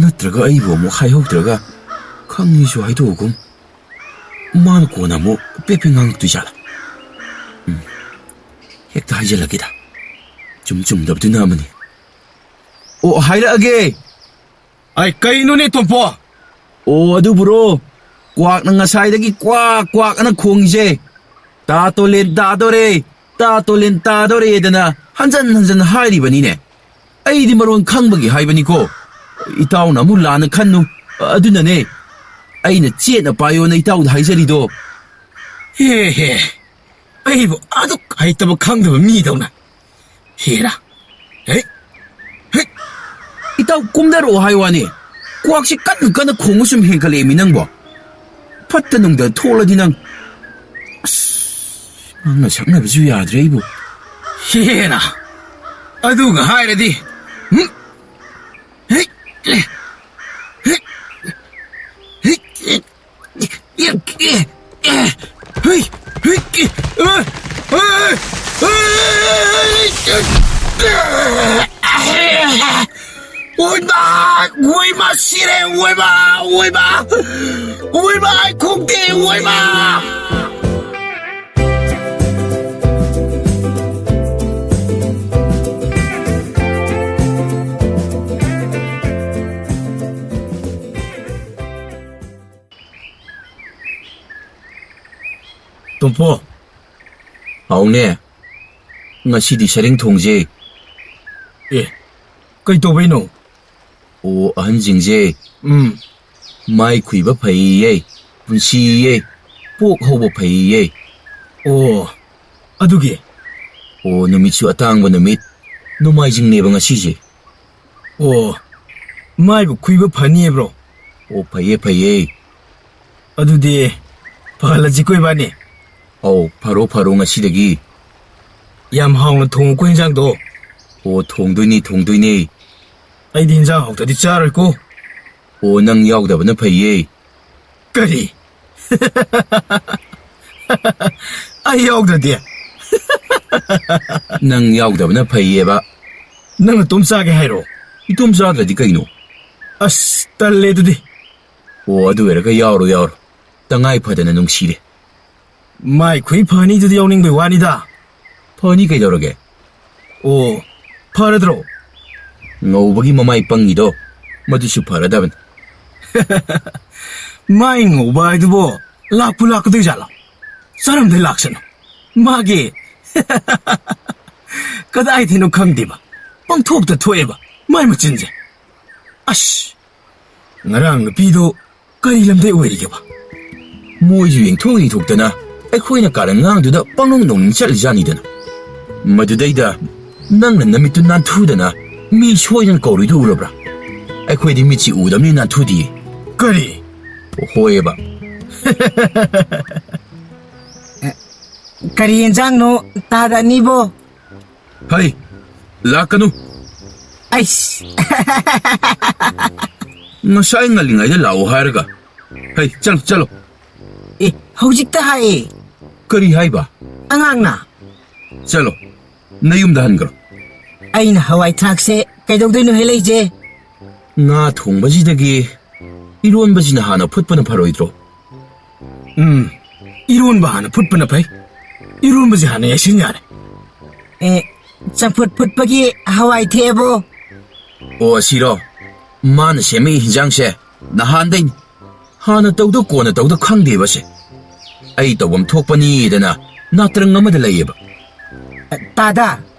ꯅꯠꯇ꯭ꯔꯒ ꯑꯩꯕꯨ ꯑꯃꯨꯛ ꯍꯥꯏꯍꯧꯗ꯭ꯔꯒ ꯈꯪꯉꯤꯁꯨ ꯍꯥꯏꯗꯣꯛꯑꯒꯨꯝ꯫ ꯃꯥꯅ ꯀꯣꯟꯅ ꯑꯃꯨꯛ ꯄꯦꯠ ꯄꯦꯠ ꯉꯥꯡꯉꯛꯇꯣꯏ ꯖꯥꯠꯂꯥ? ꯎꯝ, ꯍꯦꯛꯇ ꯍꯥꯏꯖꯤꯜꯂꯒꯦꯗ꯫ ꯆꯨꯝ ꯆꯨꯝꯗꯕꯗꯨꯅ ꯑꯃꯅꯤ꯫ ꯑꯣ, ꯍꯥꯏꯔꯛꯑꯒꯦ꯫ ꯑꯩ ꯀꯩꯅꯣꯅꯦ, ꯇꯣꯝꯄꯣ? ꯑꯣ, ꯑꯗꯨꯕꯨꯔꯣ, ꯀ꯭ꯋꯥꯛꯅ ꯉꯁꯥꯏꯗꯒꯤ ꯀ꯭ꯋꯥꯛ ꯀ꯭ꯋꯥꯛ ꯑꯅ ꯈꯣꯡꯉꯤꯁꯦ꯫ "ꯇꯥ ꯇꯣꯂꯦꯟ ꯇꯥꯗꯣꯔꯦ, ꯇꯥ ꯇꯣꯂꯦꯟ ꯇꯥꯗꯣꯔꯦꯗꯅ" ꯍꯟꯖꯟ ꯍꯟꯖꯟ ꯍꯥꯏꯔꯤꯕꯅꯤꯅꯦ꯫ ꯑꯩꯗꯤ ꯃꯔꯣꯟ ꯈꯪꯕꯒꯤ ꯍꯥꯏꯕꯅꯤꯀꯣ꯫ ꯏꯇꯥꯎꯅ ꯑꯃꯨꯛ ꯂꯥꯟꯅ ꯈꯟꯅꯨ꯫ ꯑꯗꯨꯅꯅꯦ ꯑꯩꯅ ꯆꯦꯠꯅ ꯄꯥꯏꯌꯣꯅ ꯏꯇꯥꯎꯗ ꯍꯥꯏꯖꯔꯤꯗꯣ꯫ ꯍꯦ ꯍꯦ, ꯑꯩꯕꯨ ꯑꯗꯨꯛ ꯍꯩꯇꯕ ꯈꯪꯗꯕ ꯃꯤꯗꯧꯅ꯫ ꯍꯦꯔꯥ꯫ ꯍꯦ꯫ ꯍꯦ꯫ ꯏꯇꯥꯎ ꯀꯨꯝꯗꯔꯛꯑꯣ ꯍꯥꯏ ꯋꯥꯅꯤ꯫ ꯀ꯭ꯋꯥꯛꯁꯤ ꯀꯟꯅ ꯀꯟꯅ ꯈꯣꯡꯕ ꯁꯨꯝ ꯍꯦꯟꯒꯠꯂꯛꯑꯦꯃꯤ ꯅꯪꯕꯣ꯫ ꯐꯠꯇ ꯅꯨꯡꯗ ꯊꯣꯛꯂꯗꯤ ꯅꯪ꯫ ꯑꯁ, ꯉꯥꯡꯅ ꯁꯛꯅꯕꯁꯨ ꯌꯥꯗ꯭ꯔꯦ ꯑꯩꯕꯨ꯫ ꯍꯦꯔꯥ꯫ ꯑꯗꯨꯒ ꯍꯥꯏꯔꯗꯤ꯫ ꯍꯨꯝ꯫ ꯍꯦ꯫ ꯍꯦ꯫ ꯍꯦ꯫ ꯑꯣꯏꯃꯥ! ꯑꯣꯏꯃꯥ! ꯁꯤꯔꯦ! ꯑꯣꯏꯃꯥ! ꯑꯣꯏꯃꯥ! ꯑꯣꯏꯃꯥ! ꯑꯩ ꯈꯣꯡꯗꯦ! ꯑꯣꯏꯃꯥ! ꯇꯣꯝꯄꯣ꯫ ꯍꯥꯎꯅꯦ꯫ ꯉꯁꯤꯗꯤ ꯁꯔꯦꯡ ꯊꯣꯡꯁꯦ꯫ ꯑꯦ, ꯀꯩ ꯇꯧꯕꯩꯅꯣ? ꯑꯣ, ꯑꯍꯟꯁꯤꯡꯁꯦ꯫ ꯎꯝ꯫ ꯃꯥꯏ ꯈꯨꯏꯕ ꯐꯩꯌꯦ, ꯄꯨꯟꯁꯤꯌꯦ, ꯄꯣꯛ ꯍꯧꯕ ꯐꯩꯌꯦ꯫ ꯑꯣ, ꯑꯗꯨꯒꯤ? ꯑꯣ, ꯅꯨꯃꯤꯠꯁꯨ ꯑꯇꯥꯡꯕ ꯅꯨꯃꯤꯠ, ꯅꯣꯡꯃꯥꯏꯖꯤꯡꯅꯦꯕ ꯉꯁꯤꯁꯦ꯫ ꯑꯣ, ꯃꯥꯏꯕꯨ ꯈꯨꯏꯕ ꯐꯅꯤꯕ꯭ꯔꯣ? ꯑꯣ, ꯐꯩꯌꯦ, ꯐꯩꯌꯦ꯫ ꯑꯗꯨꯗꯤ ꯐꯍꯜꯂꯁꯤꯀꯣ ꯏꯕꯥꯅꯤ꯫ ꯑꯧ, ꯐꯔꯣ, ꯐꯔꯣ ꯉꯁꯤꯗꯒꯤ꯫ ꯌꯥꯝ ꯍꯥꯎꯅ ꯊꯣꯡꯉꯨꯀꯣ ꯏꯟꯖꯥꯡꯗꯣ꯫ ꯑꯣ, ꯊꯣꯡꯗꯣꯏꯅꯤ, ꯊꯣꯡꯗꯣꯏꯅꯤ꯫ ꯑꯩꯗꯤ ꯏꯟꯖꯥꯡ ꯍꯥꯎꯇꯗꯤ ꯆꯥꯔꯣꯏꯀꯣ꯫ ꯑꯣ, ꯅꯪ ꯌꯥꯎꯗꯕꯅ ꯐꯩꯌꯦ꯫ ꯀꯔꯤ? ꯑꯩ ꯌꯥꯎꯗ꯭ꯔꯗꯤ? ꯅꯪ ꯌꯥꯎꯗꯕꯅ ꯐꯩꯌꯦꯕ꯫ ꯅꯪ ꯅꯇꯣꯝ ꯆꯥꯒꯦ ꯍꯥꯏꯔꯣ? ꯏꯇꯣꯝ ꯆꯥꯗ꯭ꯔꯗꯤ ꯀꯩꯅꯣ? ꯑꯁ, ꯇꯜꯂꯦ ꯑꯗꯨꯗꯤ꯫ ꯑꯣ, ꯑꯗꯨ ꯑꯣꯏꯔꯒ ꯌꯥꯎꯔꯣ, ꯌꯥꯎꯔꯣ꯫ ꯇꯉꯥꯏ ꯐꯗꯅ ꯅꯨꯡꯁꯤꯔꯦ꯫ ꯃꯥꯏ ꯈꯨꯏ ꯐꯅꯤꯗꯨꯗꯤ ꯌꯥꯎꯅꯤꯡꯕꯩ ꯋꯥꯅꯤꯗ꯫ ꯐꯅꯤ ꯀꯩꯗꯧꯔꯒꯦ? ꯑꯣ, ꯐꯔꯗ꯭ꯔꯣ? ꯉꯧꯕꯒꯤ ꯃꯃꯥꯏ ꯄꯪꯉꯤꯗꯣ, ꯃꯗꯨꯁꯨ ꯐꯔꯗꯕꯅꯤ꯫ ꯃꯥꯏ ꯉꯧꯕ ꯍꯥꯏꯗꯨꯕꯣ ꯂꯥꯛꯄꯨ ꯂꯥꯛꯀꯗꯣꯏ ꯖꯥꯠꯂꯣ? ꯆꯥꯔꯝꯗꯩ ꯂꯥꯛꯁꯅꯨ꯫ ꯃꯥꯒꯤ ꯀꯗꯥꯏꯗꯩꯅꯣ ꯈꯪꯗꯦꯕ, ꯄꯪꯊꯣꯛꯇ ꯊꯣꯛꯑꯦꯕ ꯃꯥꯏ ꯃꯆꯤꯟꯁꯦ꯫ ꯑꯁ, ꯉꯔꯥꯡ ꯅꯨꯄꯤꯗꯣ ꯀꯔꯤ ꯂꯝꯗꯩ ꯑꯣꯏꯔꯤꯒꯦꯕ? ꯃꯣꯏꯁꯨ ꯌꯦꯡꯊꯣꯛ ꯌꯦꯡꯊꯣꯛꯇꯅ ꯑꯩꯈꯣꯏꯅ ꯀꯥꯔꯟ ꯉꯥꯡꯗꯨꯗ ꯄꯪꯅꯣꯡ ꯅꯣꯡꯅꯤꯡ ꯆꯠꯂꯤꯖꯥꯠꯅꯤꯗꯅ꯫ ꯃꯗꯨꯗꯩꯗ ꯅꯪꯅ ꯅꯃꯤꯠꯇꯨ ꯅꯥꯟꯊꯨꯗꯅ ꯃꯤ ꯁꯣꯏꯗꯅ ꯀꯧꯔꯤꯗꯨ ꯎꯔꯕ꯭ꯔꯥ? ꯑꯩꯈꯣꯏꯗꯤ ꯃꯤꯠꯁꯤ ꯎꯗꯕꯅꯤ ꯅꯥꯟꯊꯨꯗꯤꯌꯦ꯫ ꯀꯔꯤ? ꯍꯣꯏꯑꯕ꯫ ꯀꯔꯤ ꯌꯦꯟꯖꯥꯡꯅꯣ ꯇꯥꯗ ꯑꯅꯤꯕꯣ? ꯍꯩ, ꯂꯥꯛꯀꯅꯨ꯫ ꯑꯩꯁ꯫ ꯉꯁꯥꯏ ꯉꯜꯂꯤꯉꯩꯗ ꯂꯥꯛꯑꯣ ꯍꯥꯏꯔꯒ꯫ ꯍꯩ, ꯆꯠꯂꯣ, ꯆꯠꯂꯣ꯫ ꯑꯦ, ꯍꯧꯖꯤꯛꯇ ꯍꯥꯏꯌꯦ꯫ ꯀꯔꯤ ꯍꯥꯏꯕ? ꯑꯉꯥꯡꯅ꯫ ꯆꯠꯂꯣ, ꯅꯌꯨꯝꯗ ꯍꯟꯈ꯭ꯔꯣ꯫ ꯑꯩꯅ ꯍꯋꯥꯏ ꯊ꯭ꯔꯥꯛꯁꯦ ꯀꯩꯗꯧꯗꯣꯏꯅꯣ ꯍꯦ ꯂꯩꯖꯦ? ꯉꯥ ꯊꯣꯡꯕꯁꯤꯗꯒꯤ ꯏꯔꯣꯟꯕꯁꯤꯅ ꯍꯥꯟꯅ ꯐꯨꯠꯄꯅ ꯐꯔꯣꯏꯗ꯭ꯔꯣ? ꯎꯝ, ꯏꯔꯣꯟꯕ ꯍꯥꯟꯅ ꯐꯨꯠꯄꯅ ꯐꯩ꯫ ꯏꯔꯣꯟꯕꯁꯦ ꯍꯥꯟꯅ ꯌꯥꯏꯁꯤꯟ ꯌꯥꯔꯦ꯫ ꯑꯦ, ꯆꯝꯐꯨꯠ ꯐꯨꯠꯄꯒꯤ ꯍꯋꯥꯏ ꯊꯦꯛꯑꯕꯣ? ꯑꯣ, ꯑꯁꯤꯔꯣ? ꯃꯥꯅ ꯁꯦꯝꯃꯛꯏ ꯍꯤꯟꯖꯥꯡꯁꯦ ꯅꯍꯥꯟꯗꯩꯅꯤ꯫ ꯍꯥꯟꯅ ꯇꯧꯗ ꯀꯣꯟꯅ ꯇꯧꯗ ꯈꯪꯗꯦꯕꯁꯦ꯫ ꯑꯩ ꯇꯧꯐꯝ ꯊꯣꯛꯄꯅꯤꯗꯅ ꯅꯥꯇ꯭ꯔꯪ ꯑꯃꯗ ꯂꯩꯌꯦꯕ꯫ ꯇꯥꯗ,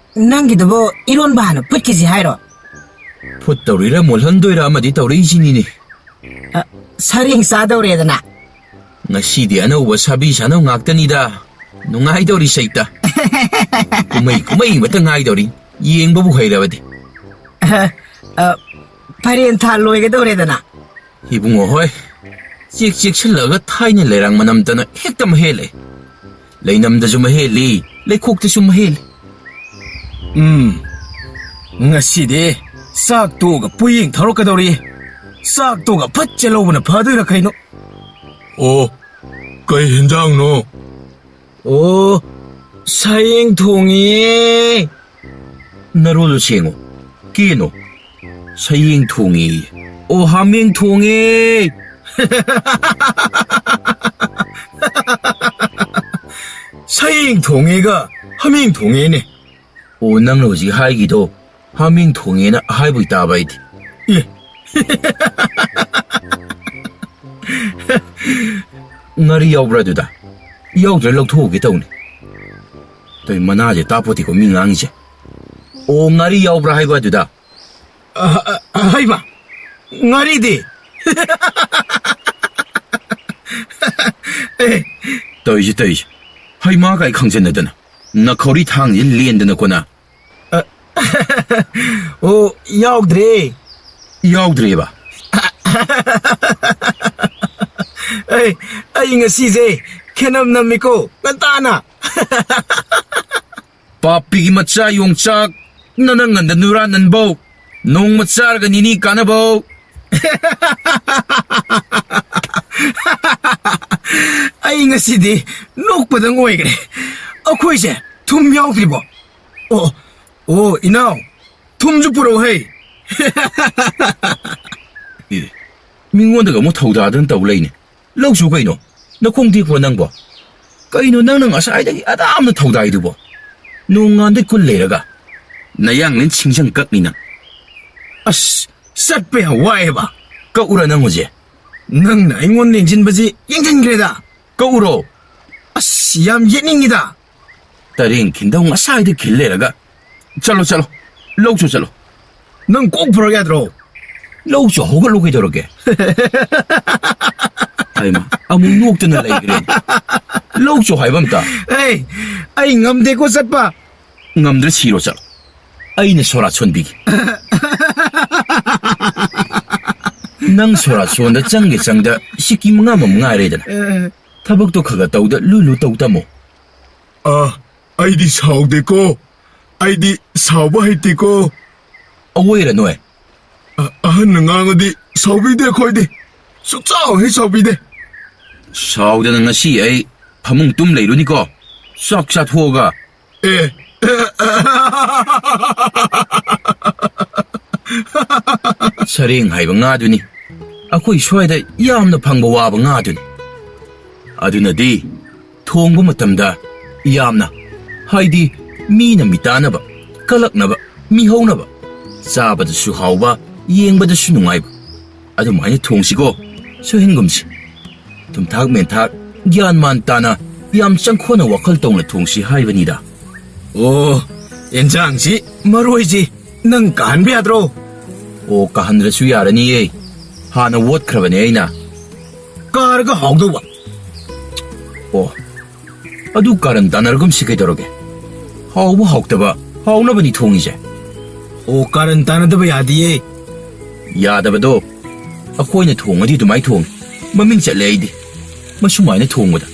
ꯅꯪꯒꯤꯗꯨꯕꯨ ꯏꯔꯣꯟꯕ ꯍꯥꯟꯅ ꯐꯨꯠꯈꯤꯁꯤ ꯍꯥꯏꯔꯣ? ꯐꯨꯠ ꯇꯧꯔꯤꯔꯥ ꯃꯣꯜꯍꯟꯗꯣꯏꯔꯥ ꯑꯃꯗꯤ ꯇꯧꯔꯛꯏꯁꯤꯅꯤꯅꯦ꯫ ꯑ, ꯁꯔꯦꯡ ꯆꯥꯗꯧꯔꯦꯗꯅ꯫ ꯉꯁꯤꯗꯤ ꯑꯅꯧꯕ ꯁꯥꯕꯤ ꯁꯥꯅꯧ ꯉꯥꯛꯇꯅꯤꯗ꯫ ꯅꯨꯡꯉꯥꯏꯗꯧꯔꯤ ꯁꯩꯇ꯫ ꯀꯨꯝꯍꯩ ꯀꯨꯝꯍꯩ ꯑꯃꯇ ꯉꯥꯏꯗꯧꯔꯤ꯫ ꯌꯦꯡꯕꯕꯨ ꯍꯩꯔꯕꯗꯤ꯫ ꯑ, ꯑ, ꯐꯥꯏꯔꯦꯟ ꯊꯥ ꯂꯣꯏꯒꯗꯧꯔꯦꯗꯅ꯫ ꯏꯕꯨꯡꯉꯣ ꯍꯣꯏ, ꯆꯦꯛ ꯆꯦꯛꯁꯤꯜꯂꯒ ꯊꯥꯏꯅ ꯂꯩꯔꯥꯡ ꯃꯅꯝꯇꯅ ꯍꯦꯛꯇ ꯃꯍꯦꯜꯂꯦ꯫ ꯂꯩꯅꯝꯗꯁꯨ ꯃꯍꯦꯜꯂꯤ, ꯂꯩꯈꯣꯛꯇꯁꯨ ꯃꯍꯦꯜꯂꯤ꯫ ꯎꯝ, ꯉꯁꯤꯗꯤ ꯆꯥꯛ ꯇꯣꯛꯑꯒ ꯄꯣꯌꯦꯡ ꯊꯧꯔꯛꯀꯗꯧꯔꯤ꯫ ꯆꯥꯛ ꯇꯣꯛꯑꯒ ꯐꯠ ꯆꯦꯜꯍꯧꯕꯅ ꯐꯗꯣꯏꯔꯥ ꯀꯩꯅꯣ? ꯑꯣ, ꯀꯩ ꯍꯦꯟꯖꯥꯡꯅꯣ? ꯑꯣ, ꯁꯌꯦꯡ ꯊꯣꯡꯉꯤꯌꯦ꯫ ꯅꯔꯣꯜꯗꯣ ꯁꯦꯡꯉꯣ꯫ ꯀꯦꯅꯣ? ꯁꯌꯦꯡ ꯊꯣꯡꯉꯦꯌꯦ꯫ ꯑꯣ, ꯍꯥꯃꯦꯡ ꯊꯣꯡꯉꯦ꯫ ꯁꯌꯦꯡ ꯊꯣꯡꯉꯦꯒ ꯍꯥꯃꯦꯡ ꯊꯣꯡꯉꯦꯅꯦ꯫ ꯑꯣ, ꯅꯪꯅ ꯍꯧꯖꯤꯛ ꯍꯥꯏꯒꯤꯗꯣ ꯍꯥꯃꯦꯡ ꯊꯣꯡꯉꯦꯅ ꯍꯥꯏꯕꯣꯏ ꯇꯥꯕ ꯑꯩꯗꯤ꯫ ꯑꯦ꯫ ꯉꯥꯔꯤ ꯌꯥꯎꯕ꯭ꯔꯥ ꯑꯗꯨꯗ? ꯌꯥꯎꯗ꯭ꯔꯥ ꯂꯧꯊꯣꯛꯎꯒꯦ ꯇꯧꯅꯤ꯫ ꯇꯧꯏ ꯃꯅꯥꯁꯦ ꯇꯥꯄꯣꯠꯇꯦꯀꯣ ꯃꯤ ꯉꯥꯡꯉꯤꯁꯦ꯫ ꯑꯣ, ꯉꯥꯔꯤ ꯌꯥꯎꯕ꯭ꯔꯥ ꯍꯥꯏꯕ ꯑꯗꯨꯗ? ꯑ, ꯑ, ꯍꯩꯃꯥ, ꯉꯥꯔꯤꯗꯤ? ꯑꯦ, ꯇꯧꯏꯁꯦ, ꯇꯧꯏꯁꯦ꯫ ꯍꯩꯃꯥ ꯀꯥꯏ ꯈꯪꯖꯟꯅꯗꯅ꯫ ꯅꯈꯧꯔꯤ ꯊꯥꯡꯁꯦ ꯂꯦꯟꯗꯅꯀꯣ ꯅ꯫ ꯑ, ꯑꯣ, ꯌꯥꯎꯗ꯭ꯔꯦ꯫ ꯌꯥꯎꯗ꯭ꯔꯦꯕ? ꯑꯩ, ꯑꯩ ꯉꯁꯤꯁꯦ ꯈꯦꯅꯝ ꯅꯝꯃꯤꯀꯣ, ꯉꯟꯇꯥꯅ꯫ ꯄꯥꯄꯤꯒꯤ ꯃꯆꯥ ꯌꯣꯡꯆꯥꯛ, ꯅꯅꯪ ꯉꯟꯗ ꯅꯨꯔꯥ ꯅꯟꯕꯧ, ꯅꯣꯡꯃ ꯆꯥꯔꯒ ꯅꯤꯅꯤ ꯀꯥꯟꯅꯕꯧ꯫ ꯑꯩ ꯉꯁꯤꯗꯤ ꯅꯣꯛꯄꯗꯪ ꯑꯣꯏꯈ꯭ꯔꯦ꯫ ꯑꯩꯈꯣꯏꯁꯦ ꯊꯨꯝ ꯌꯥꯎꯗ꯭ꯔꯤꯕꯣ? ꯑꯣ, ꯑꯣ, ꯏꯅꯥꯎ, ꯊꯨꯝꯁꯨ ꯄꯨꯔꯛꯎ ꯍꯩ꯫ ꯑꯦ, ꯃꯤꯉꯣꯟꯗꯒ ꯑꯃꯨꯛ ꯊꯧꯗꯥꯗꯅ ꯇꯧ ꯂꯩꯅꯦ꯫ ꯂꯧꯁꯨ ꯀꯩꯅꯣ? ꯅꯈꯣꯡ ꯇꯦꯛꯄ꯭ꯔꯣ ꯅꯪꯕꯣ? ꯀꯩꯅꯣ ꯅꯪꯅ ꯉꯁꯥꯏꯗꯒꯤ ꯑꯗꯥꯝꯅ ꯊꯧꯗꯥꯏꯗꯨꯕꯣ? ꯅꯣꯡꯉꯥꯟꯗꯩ ꯀꯨꯜ ꯂꯩꯔꯒ꯫ ꯅꯌꯥꯡꯂꯦꯟ ꯁꯤꯡꯖꯪ ꯀꯛꯅꯤ ꯅꯪ꯫ ꯑꯁ, ꯆꯠꯄ ꯌꯥꯝ ꯋꯥꯏꯑꯦꯕ꯫ ꯀꯛꯎꯔ ꯅꯪ ꯍꯧꯖꯤꯛ? ꯅꯪꯅ ꯑꯩꯉꯣꯟꯗ ꯌꯦꯡꯁꯤꯟꯕꯁꯤ ꯌꯦꯡꯁꯤꯟꯈ꯭ꯔꯦꯗ꯫ ꯀꯛꯎꯔꯣ? ꯑꯁ, ꯌꯥꯝ ꯌꯦꯠꯅꯤꯡꯉꯤꯗ꯫ ꯇꯔꯦꯡ ꯈꯤꯟꯗꯧ ꯉꯁꯥꯏꯗ ꯈꯤꯜ ꯂꯩꯔꯒ꯫ ꯆꯠꯂꯣ, ꯆꯠꯂꯣ꯫ ꯂꯧꯁꯨ ꯆꯠꯂꯣ꯫ ꯅꯪ ꯀꯣꯛ ꯄꯨꯔꯛ ꯌꯥꯗ꯭ꯔꯣ? ꯂꯧꯁꯨ ꯍꯧꯒꯠꯂꯣ ꯀꯩꯗꯧꯔꯒꯦ? ꯍꯩꯃꯥ, ꯑꯃꯨꯛ ꯅꯣꯛꯇꯅ ꯂꯩꯈ꯭ꯔꯦ꯫ ꯂꯧꯁꯨ ꯍꯥꯏꯕ ꯑꯝꯇ꯫ ꯑꯩ, ꯑꯩ ꯉꯝꯗꯦꯀꯣ ꯆꯠꯄ꯫ ꯉꯝꯗ꯭ꯔ ꯁꯤꯔꯣ ꯆꯠꯂꯣ꯫ ꯑꯩꯅ ꯁꯣꯔꯥꯠ ꯁꯣꯟꯕꯤꯒꯦ꯫ ꯅꯪ ꯁꯣꯔꯥꯠ ꯁꯣꯟꯗ ꯆꯪꯒꯦ ꯆꯪꯗ ꯁꯤꯀꯤ ꯃꯉꯥ ꯑꯃ ꯉꯥꯏꯔꯦꯗꯅ꯫ ꯊꯕꯛꯇꯣ ꯈꯔ ꯈꯔ ꯇꯧꯗ ꯂꯨ ꯂꯨ ꯇꯧ ꯇꯝꯃꯣ꯫ ꯑ, ꯑꯩꯗꯤ ꯁꯥꯎꯗꯦꯀꯣ꯫ ꯑꯩꯗꯤ ꯁꯥꯎꯕ ꯍꯩꯇꯦꯀꯣ꯫ ꯑꯋꯣꯏꯔ ꯅꯣꯏ? ꯑ-, ꯑꯍꯟꯅ ꯉꯥꯡꯉꯗꯤ ꯁꯥꯎꯕꯤꯗꯦ ꯑꯩꯈꯣꯏꯗꯤ꯫ ꯁꯨꯛꯁꯥꯎ ꯍꯦꯛ ꯁꯥꯎꯕꯤꯗꯦ꯫ ꯁꯥꯎꯗꯅ ꯉꯁꯤ ꯑꯩ ꯐꯃꯨꯡ ꯇꯨꯝ ꯂꯩꯔꯨꯅꯤꯀꯣ꯫ ꯆꯥꯛ ꯆꯥꯊꯣꯛꯑꯒ꯫ ꯑꯦ꯫ ꯁꯔꯦꯡ ꯍꯥꯏꯕ ꯉꯥꯗꯨꯅꯤ꯫ ꯑꯩꯈꯣꯏ ꯁ꯭ꯋꯥꯏꯗ ꯌꯥꯝꯅ ꯐꯪꯕ ꯋꯥꯕ ꯉꯥꯗꯨꯅꯤ꯫ ꯑꯗꯨꯅꯗꯤ ꯊꯣꯡꯕ ꯃꯇꯝꯗ ꯌꯥꯝꯅ, ꯍꯥꯏꯗꯤ ꯃꯤꯅ ꯃꯤꯇꯥꯅꯕ, ꯀꯂꯛꯅꯕ, ꯃꯤꯍꯧꯅꯕ, ꯆꯥꯕꯗꯁꯨ ꯍꯥꯎꯕ, ꯌꯦꯡꯕꯗꯁꯨ ꯅꯨꯡꯉꯥꯏꯕ, ꯑꯗꯨꯃꯥꯏꯅ ꯊꯣꯡꯁꯤꯀꯣ꯫ ꯁꯨꯍꯤꯟꯒꯨꯝꯁꯤ꯫ ꯊꯨꯝꯊꯥꯛ ꯃꯦꯟꯊꯥꯛ, ꯒ꯭ꯌꯥꯟ ꯃꯥꯟ ꯇꯥꯅ, ꯌꯥꯝ ꯆꯪꯈꯣꯟꯅ ꯋꯥꯈꯜ ꯇꯧꯅ ꯊꯣꯡꯁꯤ ꯍꯥꯏꯕꯅꯤꯗ꯫ ꯑꯣ, ꯌꯦꯟꯖꯥꯡꯁꯤ, ꯃꯔꯣꯏꯁꯤ ꯅꯪ ꯀꯥꯍꯟꯕ ꯌꯥꯗ꯭ꯔꯣ? ꯑꯣ, ꯀꯥꯍꯟꯗ꯭ꯔꯁꯨ ꯌꯥꯔꯅꯤꯌꯦ꯫ ꯍꯥꯟꯅ ꯑꯣꯠꯈ꯭ꯔꯕꯅꯦ ꯑꯩꯅ꯫ ꯀꯥꯔꯒ ꯍꯥꯎꯗꯧꯕ꯫ ꯑꯣ, ꯑꯗꯨ ꯀꯥꯔꯟ ꯇꯥꯟꯅꯔꯒꯨꯝꯁꯤ ꯀꯩꯗꯧꯔꯒꯦ? ꯍꯥꯎꯕ ꯍꯥꯎꯇꯕ, ꯍꯥꯎꯅꯕꯅꯤ ꯊꯣꯡꯉꯤꯁꯦ꯫ ꯑꯣ, ꯀꯥꯔꯟ ꯇꯥꯟꯅꯗꯕ ꯌꯥꯗꯤꯌꯦ꯫ ꯌꯥꯗꯕꯗꯣ, ꯑꯩꯈꯣꯏꯅ ꯊꯣꯡꯉꯗꯤ ꯑꯗꯨꯃꯥꯏꯅ ꯊꯣꯡꯉꯤ꯫ ꯃꯃꯤꯡ ꯆꯠꯂꯦ ꯑꯩꯗꯤ ꯃꯁꯨꯃꯥꯏꯅ ꯊꯣꯡꯕꯗ꯫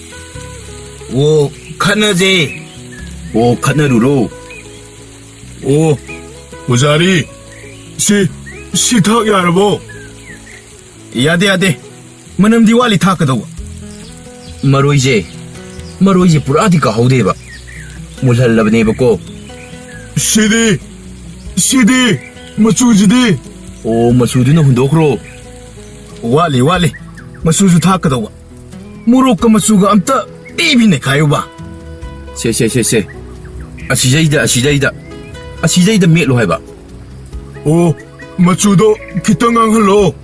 ꯑꯣ, ꯈꯠꯅꯖꯦ꯫ ꯑꯣ, ꯈꯠꯅꯔꯨꯔꯣ꯫ ꯑꯣ, ꯄꯨꯖꯥꯔꯤ, ꯁꯤ, ꯁꯤ ꯊꯥꯛ ꯌꯥꯔꯕꯣ? ꯌꯥꯗꯦ, ꯌꯥꯗꯦ꯫ ꯃꯅꯝꯗꯤ ꯋꯥꯠꯂꯤ ꯊꯥꯛꯀꯗꯧꯕ꯫ ꯃꯔꯣꯏꯁꯦ, ꯃꯔꯣꯏꯁꯦ ꯄꯨꯔꯥꯗꯤ ꯀꯥꯍꯧꯗꯦꯕ꯫ ꯃꯨꯜꯍꯜꯂꯕꯅꯦꯕꯀꯣ꯫ ꯁꯤꯗꯤ, ꯁꯤꯗꯤ, ꯃꯆꯨꯁꯤꯗꯤ? ꯑꯣ, ꯃꯆꯨꯗꯨꯅ ꯍꯨꯟꯗꯣꯛꯈ꯭ꯔꯣ꯫ ꯋꯥꯠꯂꯤ, ꯋꯥꯠꯂꯤ꯫ ꯃꯆꯨꯁꯨ ꯊꯥꯛꯀꯗꯧꯕ꯫ ꯃꯣꯔꯣꯛꯀ ꯃꯆꯨꯒ ꯑꯝꯇ ꯄꯤꯕꯤ ꯅꯩꯈꯥꯏꯌꯨꯕ꯫ ꯁꯦ, ꯁꯦ, ꯁꯦ, ꯁꯦ꯫ ꯑꯁꯤꯗꯩꯗ, ꯑꯁꯤꯗꯩꯗ, ꯑꯁꯤꯗꯩꯗ ꯃꯦꯠꯂꯣ ꯍꯥꯏꯕ꯫ ꯑꯣ, ꯃꯆꯨꯗꯣ ꯈꯤꯇꯪ ꯉꯥꯡꯍꯜꯂꯣ꯫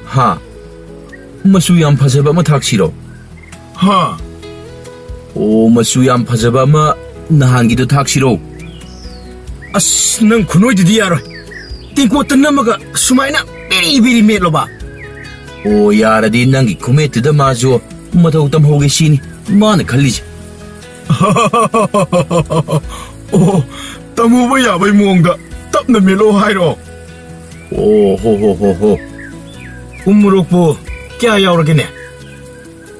ꯍꯥ? ꯃꯆꯨ ꯌꯥꯝ ꯐꯖꯕ ꯑꯃ ꯊꯥꯛꯁꯤꯔꯣ? ꯍꯥ? ꯑꯣ, ꯃꯆꯨ ꯌꯥꯝ ꯐꯖꯕ ꯑꯃ ꯅꯍꯥꯟꯒꯤꯗꯣ ꯊꯥꯛꯁꯤꯔꯣ? ꯑꯁ, ꯅꯪ ꯈꯨꯅꯣꯏꯗꯨꯗꯤ ꯌꯥꯔꯣꯏ꯫ ꯇꯦꯡꯀꯣꯠꯇ ꯅꯝꯃꯒ ꯁꯨꯃꯥꯏꯅ ꯕꯤꯔꯤ ꯕꯤꯔꯤ ꯃꯦꯠꯂꯣꯕ꯫ ꯑꯣ, ꯌꯥꯔꯗꯤ ꯅꯪꯒꯤ ꯈꯨꯃꯦꯠꯇꯨꯗ ꯃꯥꯁꯨ ꯃꯇꯧ ꯇꯝꯍꯧꯒꯦ ꯁꯤꯅꯤ ꯃꯥꯅ ꯈꯜꯂꯤꯁꯦ꯫ ꯑꯣ, ꯇꯝꯍꯧꯕ ꯌꯥꯕꯩ ꯃꯑꯣꯡꯗ ꯇꯞꯅ ꯃꯦꯠꯂꯣ ꯍꯥꯏꯔꯣ? ꯑꯣ, ꯍꯣ, ꯍꯣ, ꯍꯣ, ꯍꯣ꯫ ꯎ ꯃꯣꯔꯣꯛꯄꯨ ꯀꯌꯥ ꯌꯥꯎꯔꯒꯦꯅꯦ?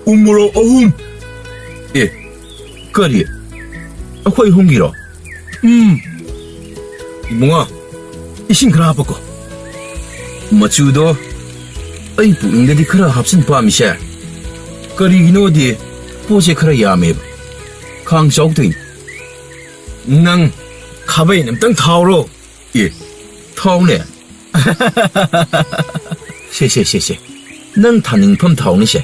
ꯎ ꯃꯣꯔꯣꯛ ꯑꯍꯨꯝ꯫ ꯑꯦ, ꯀꯔꯤ? ꯑꯩꯈꯣꯏ ꯑꯍꯨꯝꯒꯤꯔꯣ? ꯎꯝ꯫ ꯏꯕꯨꯡꯉꯣ, ꯏꯁꯤꯡ ꯈꯔ ꯍꯥꯞꯄꯀꯣ꯫ ꯃꯆꯨꯗꯣ ꯑꯩ ꯄꯨꯛꯅꯤꯡꯗꯗꯤ ꯈꯔ ꯍꯥꯞꯆꯤꯟ ꯄꯥꯝꯃꯤꯁꯦ꯫ ꯀꯔꯤꯒꯤꯅꯣꯗꯤ ꯄꯣꯠꯁꯦ ꯈꯔ ꯌꯥꯝꯃꯦꯕ꯫ ꯈꯥꯡ ꯆꯥꯎꯗꯣꯏꯅꯤ꯫ ꯅꯪ ꯈꯥꯕꯩ ꯑꯝꯇꯪ ꯊꯥꯎꯔꯣ꯫ ꯑꯦ, ꯊꯥꯎꯅꯦ꯫ ꯁꯦ, ꯁꯦ, ꯁꯦ, ꯁꯦ꯫ ꯅꯪ ꯊꯥꯅꯤꯡꯐꯝ ꯊꯥꯎꯅꯤꯁꯦ꯫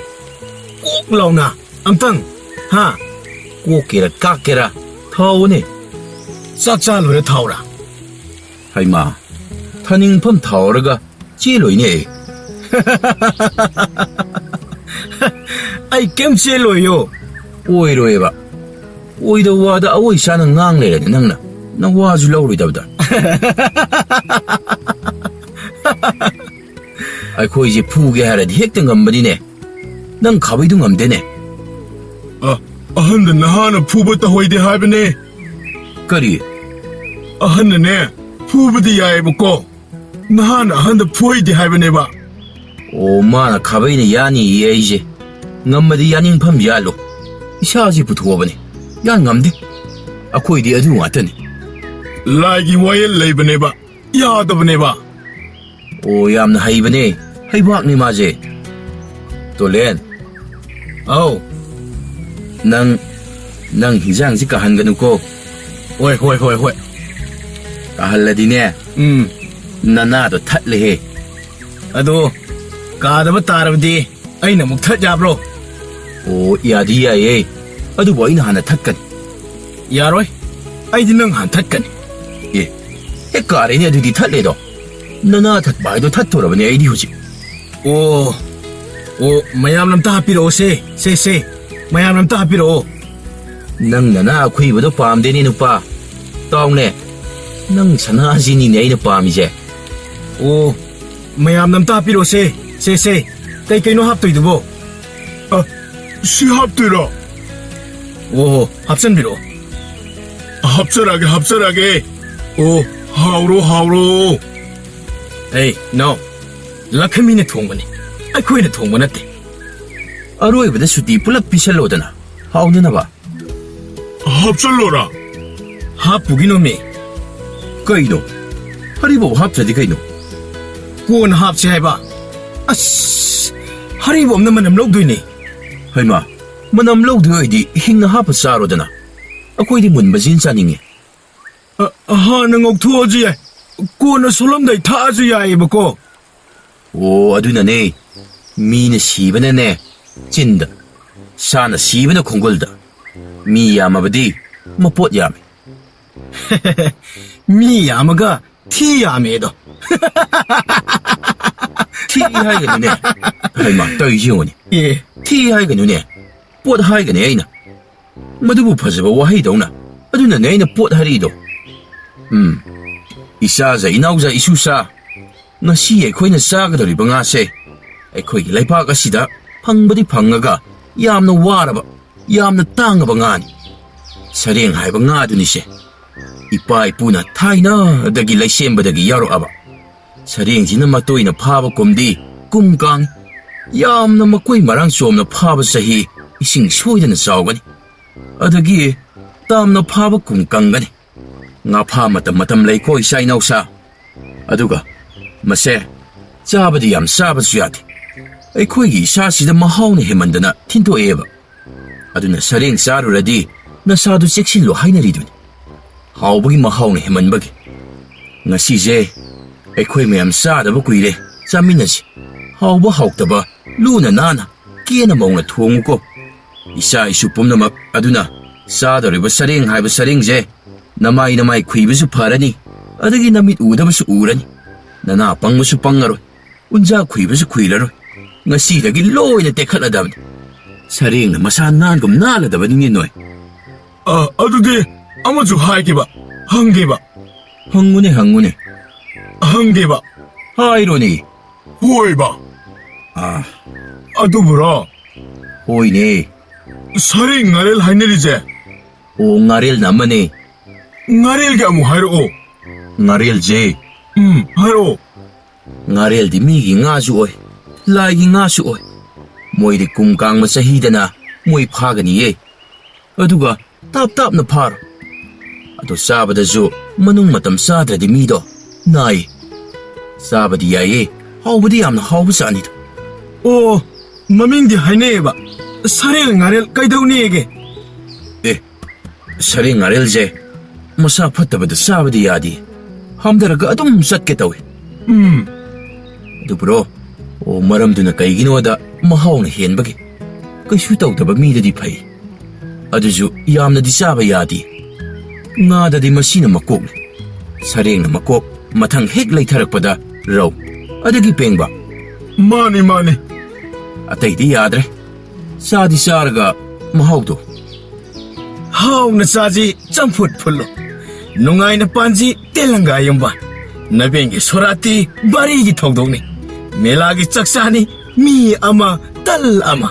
ꯀꯣꯛ ꯂꯥꯎꯅ ꯑꯝꯇꯪ, ꯍꯥ? ꯀꯣꯛꯀꯦꯔꯥ ꯀꯥꯛꯀꯦꯔꯥ ꯊꯥꯎꯅꯦ꯫ ꯆꯥꯛ ꯆꯥ ꯂꯣꯏꯔ ꯊꯥꯎꯔꯥ? ꯍꯩꯃꯥ, ꯊꯥꯅꯤꯡꯐꯝ ꯊꯥꯎꯔꯒ ꯆꯦꯜꯂꯣꯏꯅꯦ꯫ ꯑꯩ ꯀꯩꯝ ꯆꯦꯜꯂꯣꯏꯌꯣ꯫ ꯑꯣꯏꯔꯣꯏꯕ꯫ ꯑꯣꯏꯗ ꯋꯥꯗ ꯑꯋꯣꯏ ꯁꯥꯅ ꯉꯥꯡ ꯂꯩꯔꯗꯤ ꯅꯪꯅ꯫ ꯅꯪ ꯋꯥꯁꯨ ꯂꯧꯔꯣꯏꯗꯕꯗ꯫ ꯑꯩꯈꯣꯏꯁꯦ ꯐꯨꯒꯦ ꯍꯥꯏꯔꯗꯤ ꯍꯦꯛꯇ ꯉꯝꯕꯅꯤꯅꯦ꯫ ꯅꯪ ꯈꯥꯕꯩꯗꯨ ꯉꯝꯗꯦꯅꯦ꯫ ꯑ, ꯑꯍꯟꯗ ꯅꯍꯥꯅ ꯐꯨꯕ ꯇꯧꯍꯩꯗꯦ ꯍꯥꯏꯕꯅꯦ꯫ ꯀꯔꯤ? ꯑꯍꯟꯅꯅꯦ, ꯐꯨꯕꯗꯤ ꯌꯥꯏꯌꯦꯕꯀꯣ, ꯅꯍꯥꯅ ꯑꯍꯟꯗ ꯐꯨꯍꯩꯗꯦ ꯍꯥꯏꯕꯅꯦꯕ꯫ ꯑꯣ, ꯃꯥꯅ ꯈꯥꯕꯩꯅ ꯌꯥꯅꯤꯌꯦ ꯑꯩꯁꯦ꯫ ꯉꯝꯃꯗꯤ ꯌꯥꯅꯤꯡꯐꯝ ꯌꯥꯜꯂꯣ꯫ ꯏꯁꯥꯁꯤ ꯄꯨꯊꯣꯛꯑꯕꯅꯤ꯫ ꯌꯥꯟ ꯉꯝꯗꯦ꯫ ꯑꯩꯈꯣꯏꯗꯤ ꯑꯗꯨ ꯉꯥꯛꯇꯅꯤ꯫ ꯂꯥꯏꯒꯤ ꯋꯥꯌꯦꯜ ꯂꯩꯕꯅꯦꯕ꯫ ꯌꯥꯗꯕꯅꯦꯕ꯫ ꯑꯣ, ꯌꯥꯝꯅ ꯍꯩꯕꯅꯦ꯫ ꯍꯩꯕꯥꯛꯅꯤ ꯃꯥꯁꯦ꯫ ꯇꯣꯂꯦꯟ꯫ ꯑꯧ꯫ ꯅꯪ, ꯅꯪ ꯍꯤꯟꯖꯥꯡꯁꯤ ꯀꯥꯍꯟꯒꯅꯨꯀꯣ꯫ ꯍꯣꯏ, ꯍꯣꯏ, ꯍꯣꯏ, ꯍꯣꯏ꯫ ꯀꯥꯍꯜꯂꯗꯤꯅꯦ, ꯎꯝ꯫ ꯅꯅꯥꯗꯣ ꯊꯠꯂꯦꯍꯦ꯫ ꯑꯗꯣ ꯀꯥꯗꯕ ꯇꯥꯔꯕꯗꯤ ꯑꯩꯅ ꯑꯃꯨꯛ ꯊꯠ ꯌꯥꯕ꯭ꯔꯣ? ꯑꯣ, ꯌꯥꯗꯤ ꯌꯥꯏꯌꯦ꯫ ꯑꯗꯨꯕꯨ ꯑꯩꯅ ꯍꯥꯟꯅ ꯊꯠꯀꯅꯤ꯫ ꯌꯥꯔꯣꯏ꯫ ꯑꯩꯗꯤ ꯅꯪ ꯍꯥꯟꯅ ꯊꯠꯀꯅꯤ꯫ ꯑꯦ, ꯍꯦꯛ ꯀꯥꯔꯦꯅꯦ ꯑꯗꯨꯗꯤ ꯊꯠꯂꯦꯗꯣ꯫ ꯅꯅꯥ ꯊꯠꯄ ꯍꯥꯏꯗꯣ ꯊꯠꯇꯣꯔꯕꯅꯦ ꯑꯩꯗꯤ ꯍꯧꯖꯤꯛ꯫ ꯑꯣ, ꯑꯣ, ꯃꯌꯥꯝꯅ ꯑꯝꯇ ꯍꯥꯞꯄꯤꯔꯛꯑꯣ ꯁꯦ, ꯁꯦ, ꯁꯦ꯫ ꯃꯌꯥꯝꯅ ꯑꯝꯇ ꯍꯥꯞꯄꯤꯔꯛꯑꯣ꯫ ꯅꯪ ꯅꯅꯥ ꯑꯈꯨꯏꯕꯗꯣ ꯄꯥꯝꯗꯦꯅꯦ ꯅꯨꯄꯥ꯫ ꯇꯥꯎꯅꯦ, ꯅꯪ ꯁꯅꯥꯁꯤꯅꯤꯅꯦ ꯑꯩꯅ ꯄꯥꯝꯃꯤꯁꯦ꯫ ꯑꯣ, ꯃꯌꯥꯝꯅ ꯑꯝꯇ ꯍꯥꯞꯄꯤꯔꯛꯑꯣ ꯁꯦ, ꯁꯦ, ꯁꯦ꯫ ꯀꯩ ꯀꯩꯅꯣ ꯍꯥꯞꯇꯣꯏꯗꯨꯕꯣ? ꯑ, ꯁꯤ ꯍꯥꯞꯇꯣꯏꯔꯣ? ꯑꯣ, ꯍꯥꯞꯆꯟꯕꯤꯔꯛꯑꯣ꯫ ꯍꯥꯞꯆꯔꯛꯑꯒꯦ, ꯍꯥꯞꯆꯔꯛꯑꯒꯦ꯫ ꯑꯣ, ꯍꯥꯎꯔꯣ, ꯍꯥꯎꯔꯣ꯫ ꯑꯩ, ꯏꯅꯥꯎ, ꯂꯈꯃꯤꯅ ꯊꯣꯡꯕꯅꯤ, ꯑꯩꯈꯣꯏꯅ ꯊꯣꯡꯕ ꯅꯠꯇꯦ꯫ ꯑꯔꯣꯏꯕꯗ ꯁꯨꯇꯤ ꯄꯨꯂꯞ ꯄꯤꯁꯜꯂꯣꯗꯅ, ꯍꯥꯎꯅꯅꯕ꯫ ꯍꯥꯞꯆꯜꯂꯣꯔꯥ? ꯍꯥꯞꯄꯨꯒꯤꯅꯣꯃꯤ꯫ ꯀꯩꯅꯣ? ꯍꯔꯤꯕꯣꯞ ꯍꯥꯞꯇ꯭ꯔꯗꯤ ꯀꯩꯅꯣ? ꯀꯣꯟꯅ ꯍꯥꯞꯁꯦ ꯍꯥꯏꯕ꯫ ꯑꯁ, ꯍꯔꯤꯕꯣꯞꯅ ꯃꯅꯝ ꯂꯧꯗꯣꯏꯅꯦ꯫ ꯍꯩꯃꯥ, ꯃꯅꯝ ꯂꯧꯗꯣꯏ ꯑꯣꯏꯗꯤ ꯍꯤꯡꯅ ꯍꯥꯞꯄ ꯆꯥꯔꯣꯗꯅ꯫ ꯑꯩꯈꯣꯏꯗꯤ ꯃꯨꯟꯕꯁꯤꯅ ꯆꯥꯅꯤꯡꯉꯤ꯫ ꯑ, ꯍꯥꯟꯅ ꯉꯧꯊꯣꯛꯑꯁꯨ ꯌꯥꯏ, ꯀꯣꯟꯅ ꯁꯣꯂꯝꯗꯥꯏ ꯊꯥꯛꯑꯁꯨ ꯌꯥꯏꯌꯦꯕꯀꯣ꯫ ꯑꯣ, ꯑꯗꯨꯅꯅꯦ꯫ ꯃꯤꯅ ꯁꯤꯕꯅꯅꯦ ꯆꯤꯟꯗ, ꯁꯥꯅ ꯁꯤꯕꯅ ꯈꯣꯡꯒꯨꯜꯗ꯫ ꯃꯤ ꯌꯥꯝꯃꯕꯗꯤ ꯃꯄꯣꯠ ꯌꯥꯝꯃꯤ꯫ ꯃꯤ ꯌꯥꯝꯃꯒ ꯊꯤ ꯌꯥꯝꯃꯦꯗꯣ꯫ ꯊꯤ ꯍꯥꯏꯒꯅꯨꯅꯦ꯫ ꯍꯩꯃꯥ, ꯇꯧꯔꯤꯁꯤ ꯌꯦꯡꯉꯨꯅꯦ꯫ ꯑꯦ꯫ ꯊꯤ ꯍꯥꯏꯒꯅꯨꯅꯦ꯫ ꯄꯣꯠ ꯍꯥꯏꯒꯅꯤ ꯑꯩꯅ꯫ ꯃꯗꯨꯕꯨ ꯐꯖꯕ ꯋꯥꯍꯩꯗꯧꯅ꯫ ꯑꯗꯨꯅꯅꯦ ꯑꯩꯅ ꯄꯣꯠ ꯍꯥꯏꯔꯛꯏꯗꯣ꯫ ꯎꯝ, ꯏꯆꯥꯖ ꯏꯅꯥꯎꯖ ꯏꯁꯨꯁꯥ, ꯉꯁꯤ ꯑꯩꯈꯣꯏꯅ ꯆꯥꯒꯗꯧꯔꯤꯕ ꯉꯥꯁꯦ ꯑꯩꯈꯣꯏꯒꯤ ꯂꯩꯕꯥꯛ ꯑꯁꯤꯗ ꯐꯪꯕꯗꯤ ꯐꯪꯉꯒ ꯌꯥꯝꯅ ꯋꯥꯔꯕ, ꯌꯥꯝꯅ ꯇꯥꯡꯉꯕ ꯉꯥꯅꯤ꯫ ꯁꯔꯦꯡ ꯍꯥꯏꯕ ꯉꯥꯗꯨꯅꯤꯁꯦ꯫ ꯏꯄꯥ ꯏꯄꯨꯅ ꯊꯥꯏꯅꯗꯒꯤ ꯂꯩꯁꯦꯝꯕꯗꯒꯤ ꯌꯥꯎꯔꯛꯑꯕ꯫ ꯁꯔꯦꯡꯁꯤꯅ ꯃꯇꯣꯏꯅ ꯐꯥꯕ ꯀꯨꯝꯗꯤ ꯀꯨꯝ ꯀꯥꯡ꯫ ꯌꯥꯝꯅ ꯃꯀꯣꯏ ꯃꯔꯥꯡ ꯆꯣꯝꯅ ꯐꯥꯕ ꯆꯍꯤ ꯏꯁꯤꯡ ꯁꯣꯏꯗꯅ ꯆꯥꯎꯒꯅꯤ꯫ ꯑꯗꯒꯤ ꯇꯥꯝꯅ ꯐꯥꯕ ꯀꯨꯝ ꯀꯪꯒꯅꯤ꯫ ꯉꯥ ꯐꯥ ꯃꯇꯝ ꯃꯇꯝ ꯂꯩꯀꯣ ꯏꯆꯥ ꯏꯅꯥꯎꯁꯥ꯫ ꯑꯗꯨꯒ ꯃꯁꯦ ꯆꯥꯕꯗꯤ ꯌꯥꯝ ꯆꯥꯕꯁꯨ ꯌꯥꯗꯦ꯫ ꯑꯩꯈꯣꯏꯒꯤ ꯏꯁꯥꯁꯤꯗ ꯃꯍꯥꯎꯅ ꯍꯦꯟꯃꯟꯗꯅ ꯊꯤꯟꯗꯣꯛꯑꯦꯕ꯫ ꯑꯗꯨꯅ ꯁꯔꯦꯡ ꯆꯥꯔꯨꯔꯗꯤ ꯅꯁꯥꯗꯨ ꯆꯦꯛꯁꯤꯜꯂꯨ ꯍꯥꯏꯅꯔꯤꯗꯨꯅꯤ꯫ ꯍꯥꯎꯕꯒꯤ ꯃꯍꯥꯎꯅ ꯍꯦꯟꯃꯟꯕꯒꯤ꯫ ꯉꯁꯤꯁꯦ ꯑꯩꯈꯣꯏ ꯃꯌꯥꯝ ꯆꯥꯗꯕ ꯀꯨꯏꯔꯦ, ꯆꯥꯃꯤꯟꯅꯁꯤ꯫ ꯍꯥꯎꯕ ꯍꯥꯎꯇꯕ ꯂꯨꯅ ꯅꯥꯟꯅ ꯀꯦꯅ ꯃꯧꯅ ꯊꯣꯡꯉꯨꯀꯣ꯫ ꯏꯆꯥ ꯏꯁꯨ ꯄꯨꯝꯅꯃꯛ ꯑꯗꯨꯅ ꯆꯥꯗꯧꯔꯤꯕ ꯁꯔꯦꯡ ꯍꯥꯏꯕ ꯁꯔꯦꯡꯁꯦ ꯅꯃꯥꯏ ꯅꯃꯥꯏ ꯈꯨꯏꯕꯁꯨ ꯐꯔꯅꯤ, ꯑꯗꯒꯤ ꯅꯃꯤꯠ ꯎꯗꯕꯁꯨ ꯎꯔꯅꯤ, ꯅꯅꯥ ꯄꯪꯕꯁꯨ ꯄꯪꯉꯔꯣꯏ, ꯎꯟꯖꯥ ꯈꯨꯏꯕꯁꯨ ꯈꯨꯏꯔꯔꯣꯏ꯫ ꯉꯁꯤꯗꯒꯤ ꯂꯣꯏꯅ ꯇꯦꯛꯈꯠꯂꯗꯕꯅꯤ꯫ ꯁꯔꯦꯡꯅ ꯃꯁꯥ ꯅꯥꯟꯒꯨꯝ ꯅꯥꯜꯂꯗꯕꯅꯤꯅꯦ ꯅꯣꯏ꯫ ꯑ, ꯑꯗꯨꯗꯤ ꯑꯃꯁꯨ ꯍꯥꯏꯒꯦꯕ, ꯍꯪꯒꯦꯕ꯫ ꯍꯪꯉꯨꯅꯦ, ꯍꯪꯉꯨꯅꯦ꯫ ꯍꯪꯒꯦꯕ꯫ ꯍꯥꯏꯔꯣꯅꯦ꯫ ꯍꯣꯏꯕ꯫ ꯑ꯫ ꯑꯗꯨꯕꯨꯔꯣ? ꯍꯣꯏꯅꯦ꯫ ꯁꯔꯦꯡ ꯉꯥꯔꯦꯜ ꯍꯥꯏꯅꯔꯤꯁꯦ꯫ ꯑꯣ, ꯉꯥꯔꯦꯜꯅ ꯑꯃꯅꯦ꯫ ꯉꯥꯔꯦꯜꯒꯤ ꯑꯃꯨꯛ ꯍꯥꯏꯔꯛꯑꯣ꯫ ꯉꯥꯔꯦꯜꯁꯦ꯫ ꯎꯝ, ꯍꯥꯏꯔꯛꯑꯣ꯫ ꯉꯥꯔꯦꯜꯗꯤ ꯃꯤꯒꯤ ꯉꯥꯁꯨ ꯑꯣꯏ, ꯂꯥꯏꯒꯤ ꯉꯥꯁꯨ ꯑꯣꯏ꯫ ꯃꯣꯏꯗꯤ ꯀꯨꯝ ꯀꯥꯡꯕ ꯆꯍꯤꯗꯅ ꯃꯣꯏ ꯐꯥꯒꯅꯤꯌꯦ꯫ ꯑꯗꯨꯒ ꯇꯥꯞ ꯇꯥꯞꯅ ꯐꯥꯔꯣ꯫ ꯑꯗꯣ ꯆꯥꯕꯗꯁꯨ ꯃꯅꯨꯡ ꯃꯇꯝ ꯆꯥꯗ꯭ꯔꯗꯤ ꯃꯤꯗꯣ ꯅꯥꯏ꯫ ꯆꯥꯕꯗꯤ ꯌꯥꯏꯌꯦ, ꯍꯥꯎꯕꯗꯤ ꯌꯥꯝꯅ ꯍꯥꯎꯕ ꯆꯥꯅꯤꯗ꯫ ꯑꯣ, ꯃꯃꯤꯡꯗꯤ ꯍꯥꯏꯅꯩꯌꯦꯕ, ꯁꯔꯦꯜ ꯉꯥꯔꯦꯜ ꯀꯩꯗꯧꯅꯤꯒꯦ? ꯑꯦ, ꯁꯔꯦꯡ ꯉꯥꯔꯦꯜꯁꯦ ꯃꯁꯥ ꯐꯠꯇꯕꯗ ꯆꯥꯕꯗꯤ ꯌꯥꯗꯦ꯫ ꯍꯥꯝꯊꯔꯒ ꯑꯗꯨꯝ ꯆꯠꯀꯦ ꯇꯧꯏ꯫ ꯎꯝ꯫ ꯑꯗꯨꯕꯨꯔꯣ, ꯑꯣ, ꯃꯔꯝꯗꯨꯅ ꯀꯩꯒꯤꯅꯣꯗ ꯃꯍꯥꯎꯅ ꯍꯦꯟꯕꯒꯤ꯫ ꯀꯩꯁꯨ ꯇꯧꯗꯕ ꯃꯤꯗꯗꯤ ꯐꯩ꯫ ꯑꯗꯨꯁꯨ ꯌꯥꯝꯅꯗꯤ ꯆꯥꯕ ꯌꯥꯗꯦ꯫ ꯉꯥꯗꯗꯤ ꯃꯁꯤꯅ ꯃꯀꯣꯛꯅꯤ꯫ ꯁꯔꯦꯡꯅ ꯃꯀꯣꯛ, ꯃꯊꯪ ꯍꯦꯛ ꯂꯩꯊꯔꯛꯄꯗ ꯔꯧ, ꯑꯗꯒꯤ ꯄꯦꯡꯕꯥ꯫ ꯃꯥꯅꯤ, ꯃꯥꯅꯤ꯫ ꯑꯇꯩꯗꯤ ꯌꯥꯗ꯭ꯔꯦ꯫ ꯆꯥꯗꯤ ꯆꯥꯔꯒ ꯃꯍꯥꯎꯗꯣ꯫ ꯍꯥꯎꯅ ꯆꯥꯁꯤ, ꯆꯝꯐꯨꯠ ꯐꯨꯠꯂꯣ꯫ ꯅꯨꯡꯉꯥꯏꯅ ꯄꯥꯟꯖꯤ ꯇꯦꯂꯪꯒꯥ ꯌꯨꯝꯕꯥꯟ꯫ ꯅꯕꯦꯟꯒꯤ ꯁꯣꯔꯥꯇꯤ ꯕꯥꯔꯤꯒꯤ ꯊꯧꯗꯣꯛꯅꯤ꯫ ꯃꯦꯂꯥꯒꯤ ꯆꯥꯛꯆꯥꯅꯤ ꯃꯤ ꯑꯃ ꯇꯜ ꯑꯃ꯫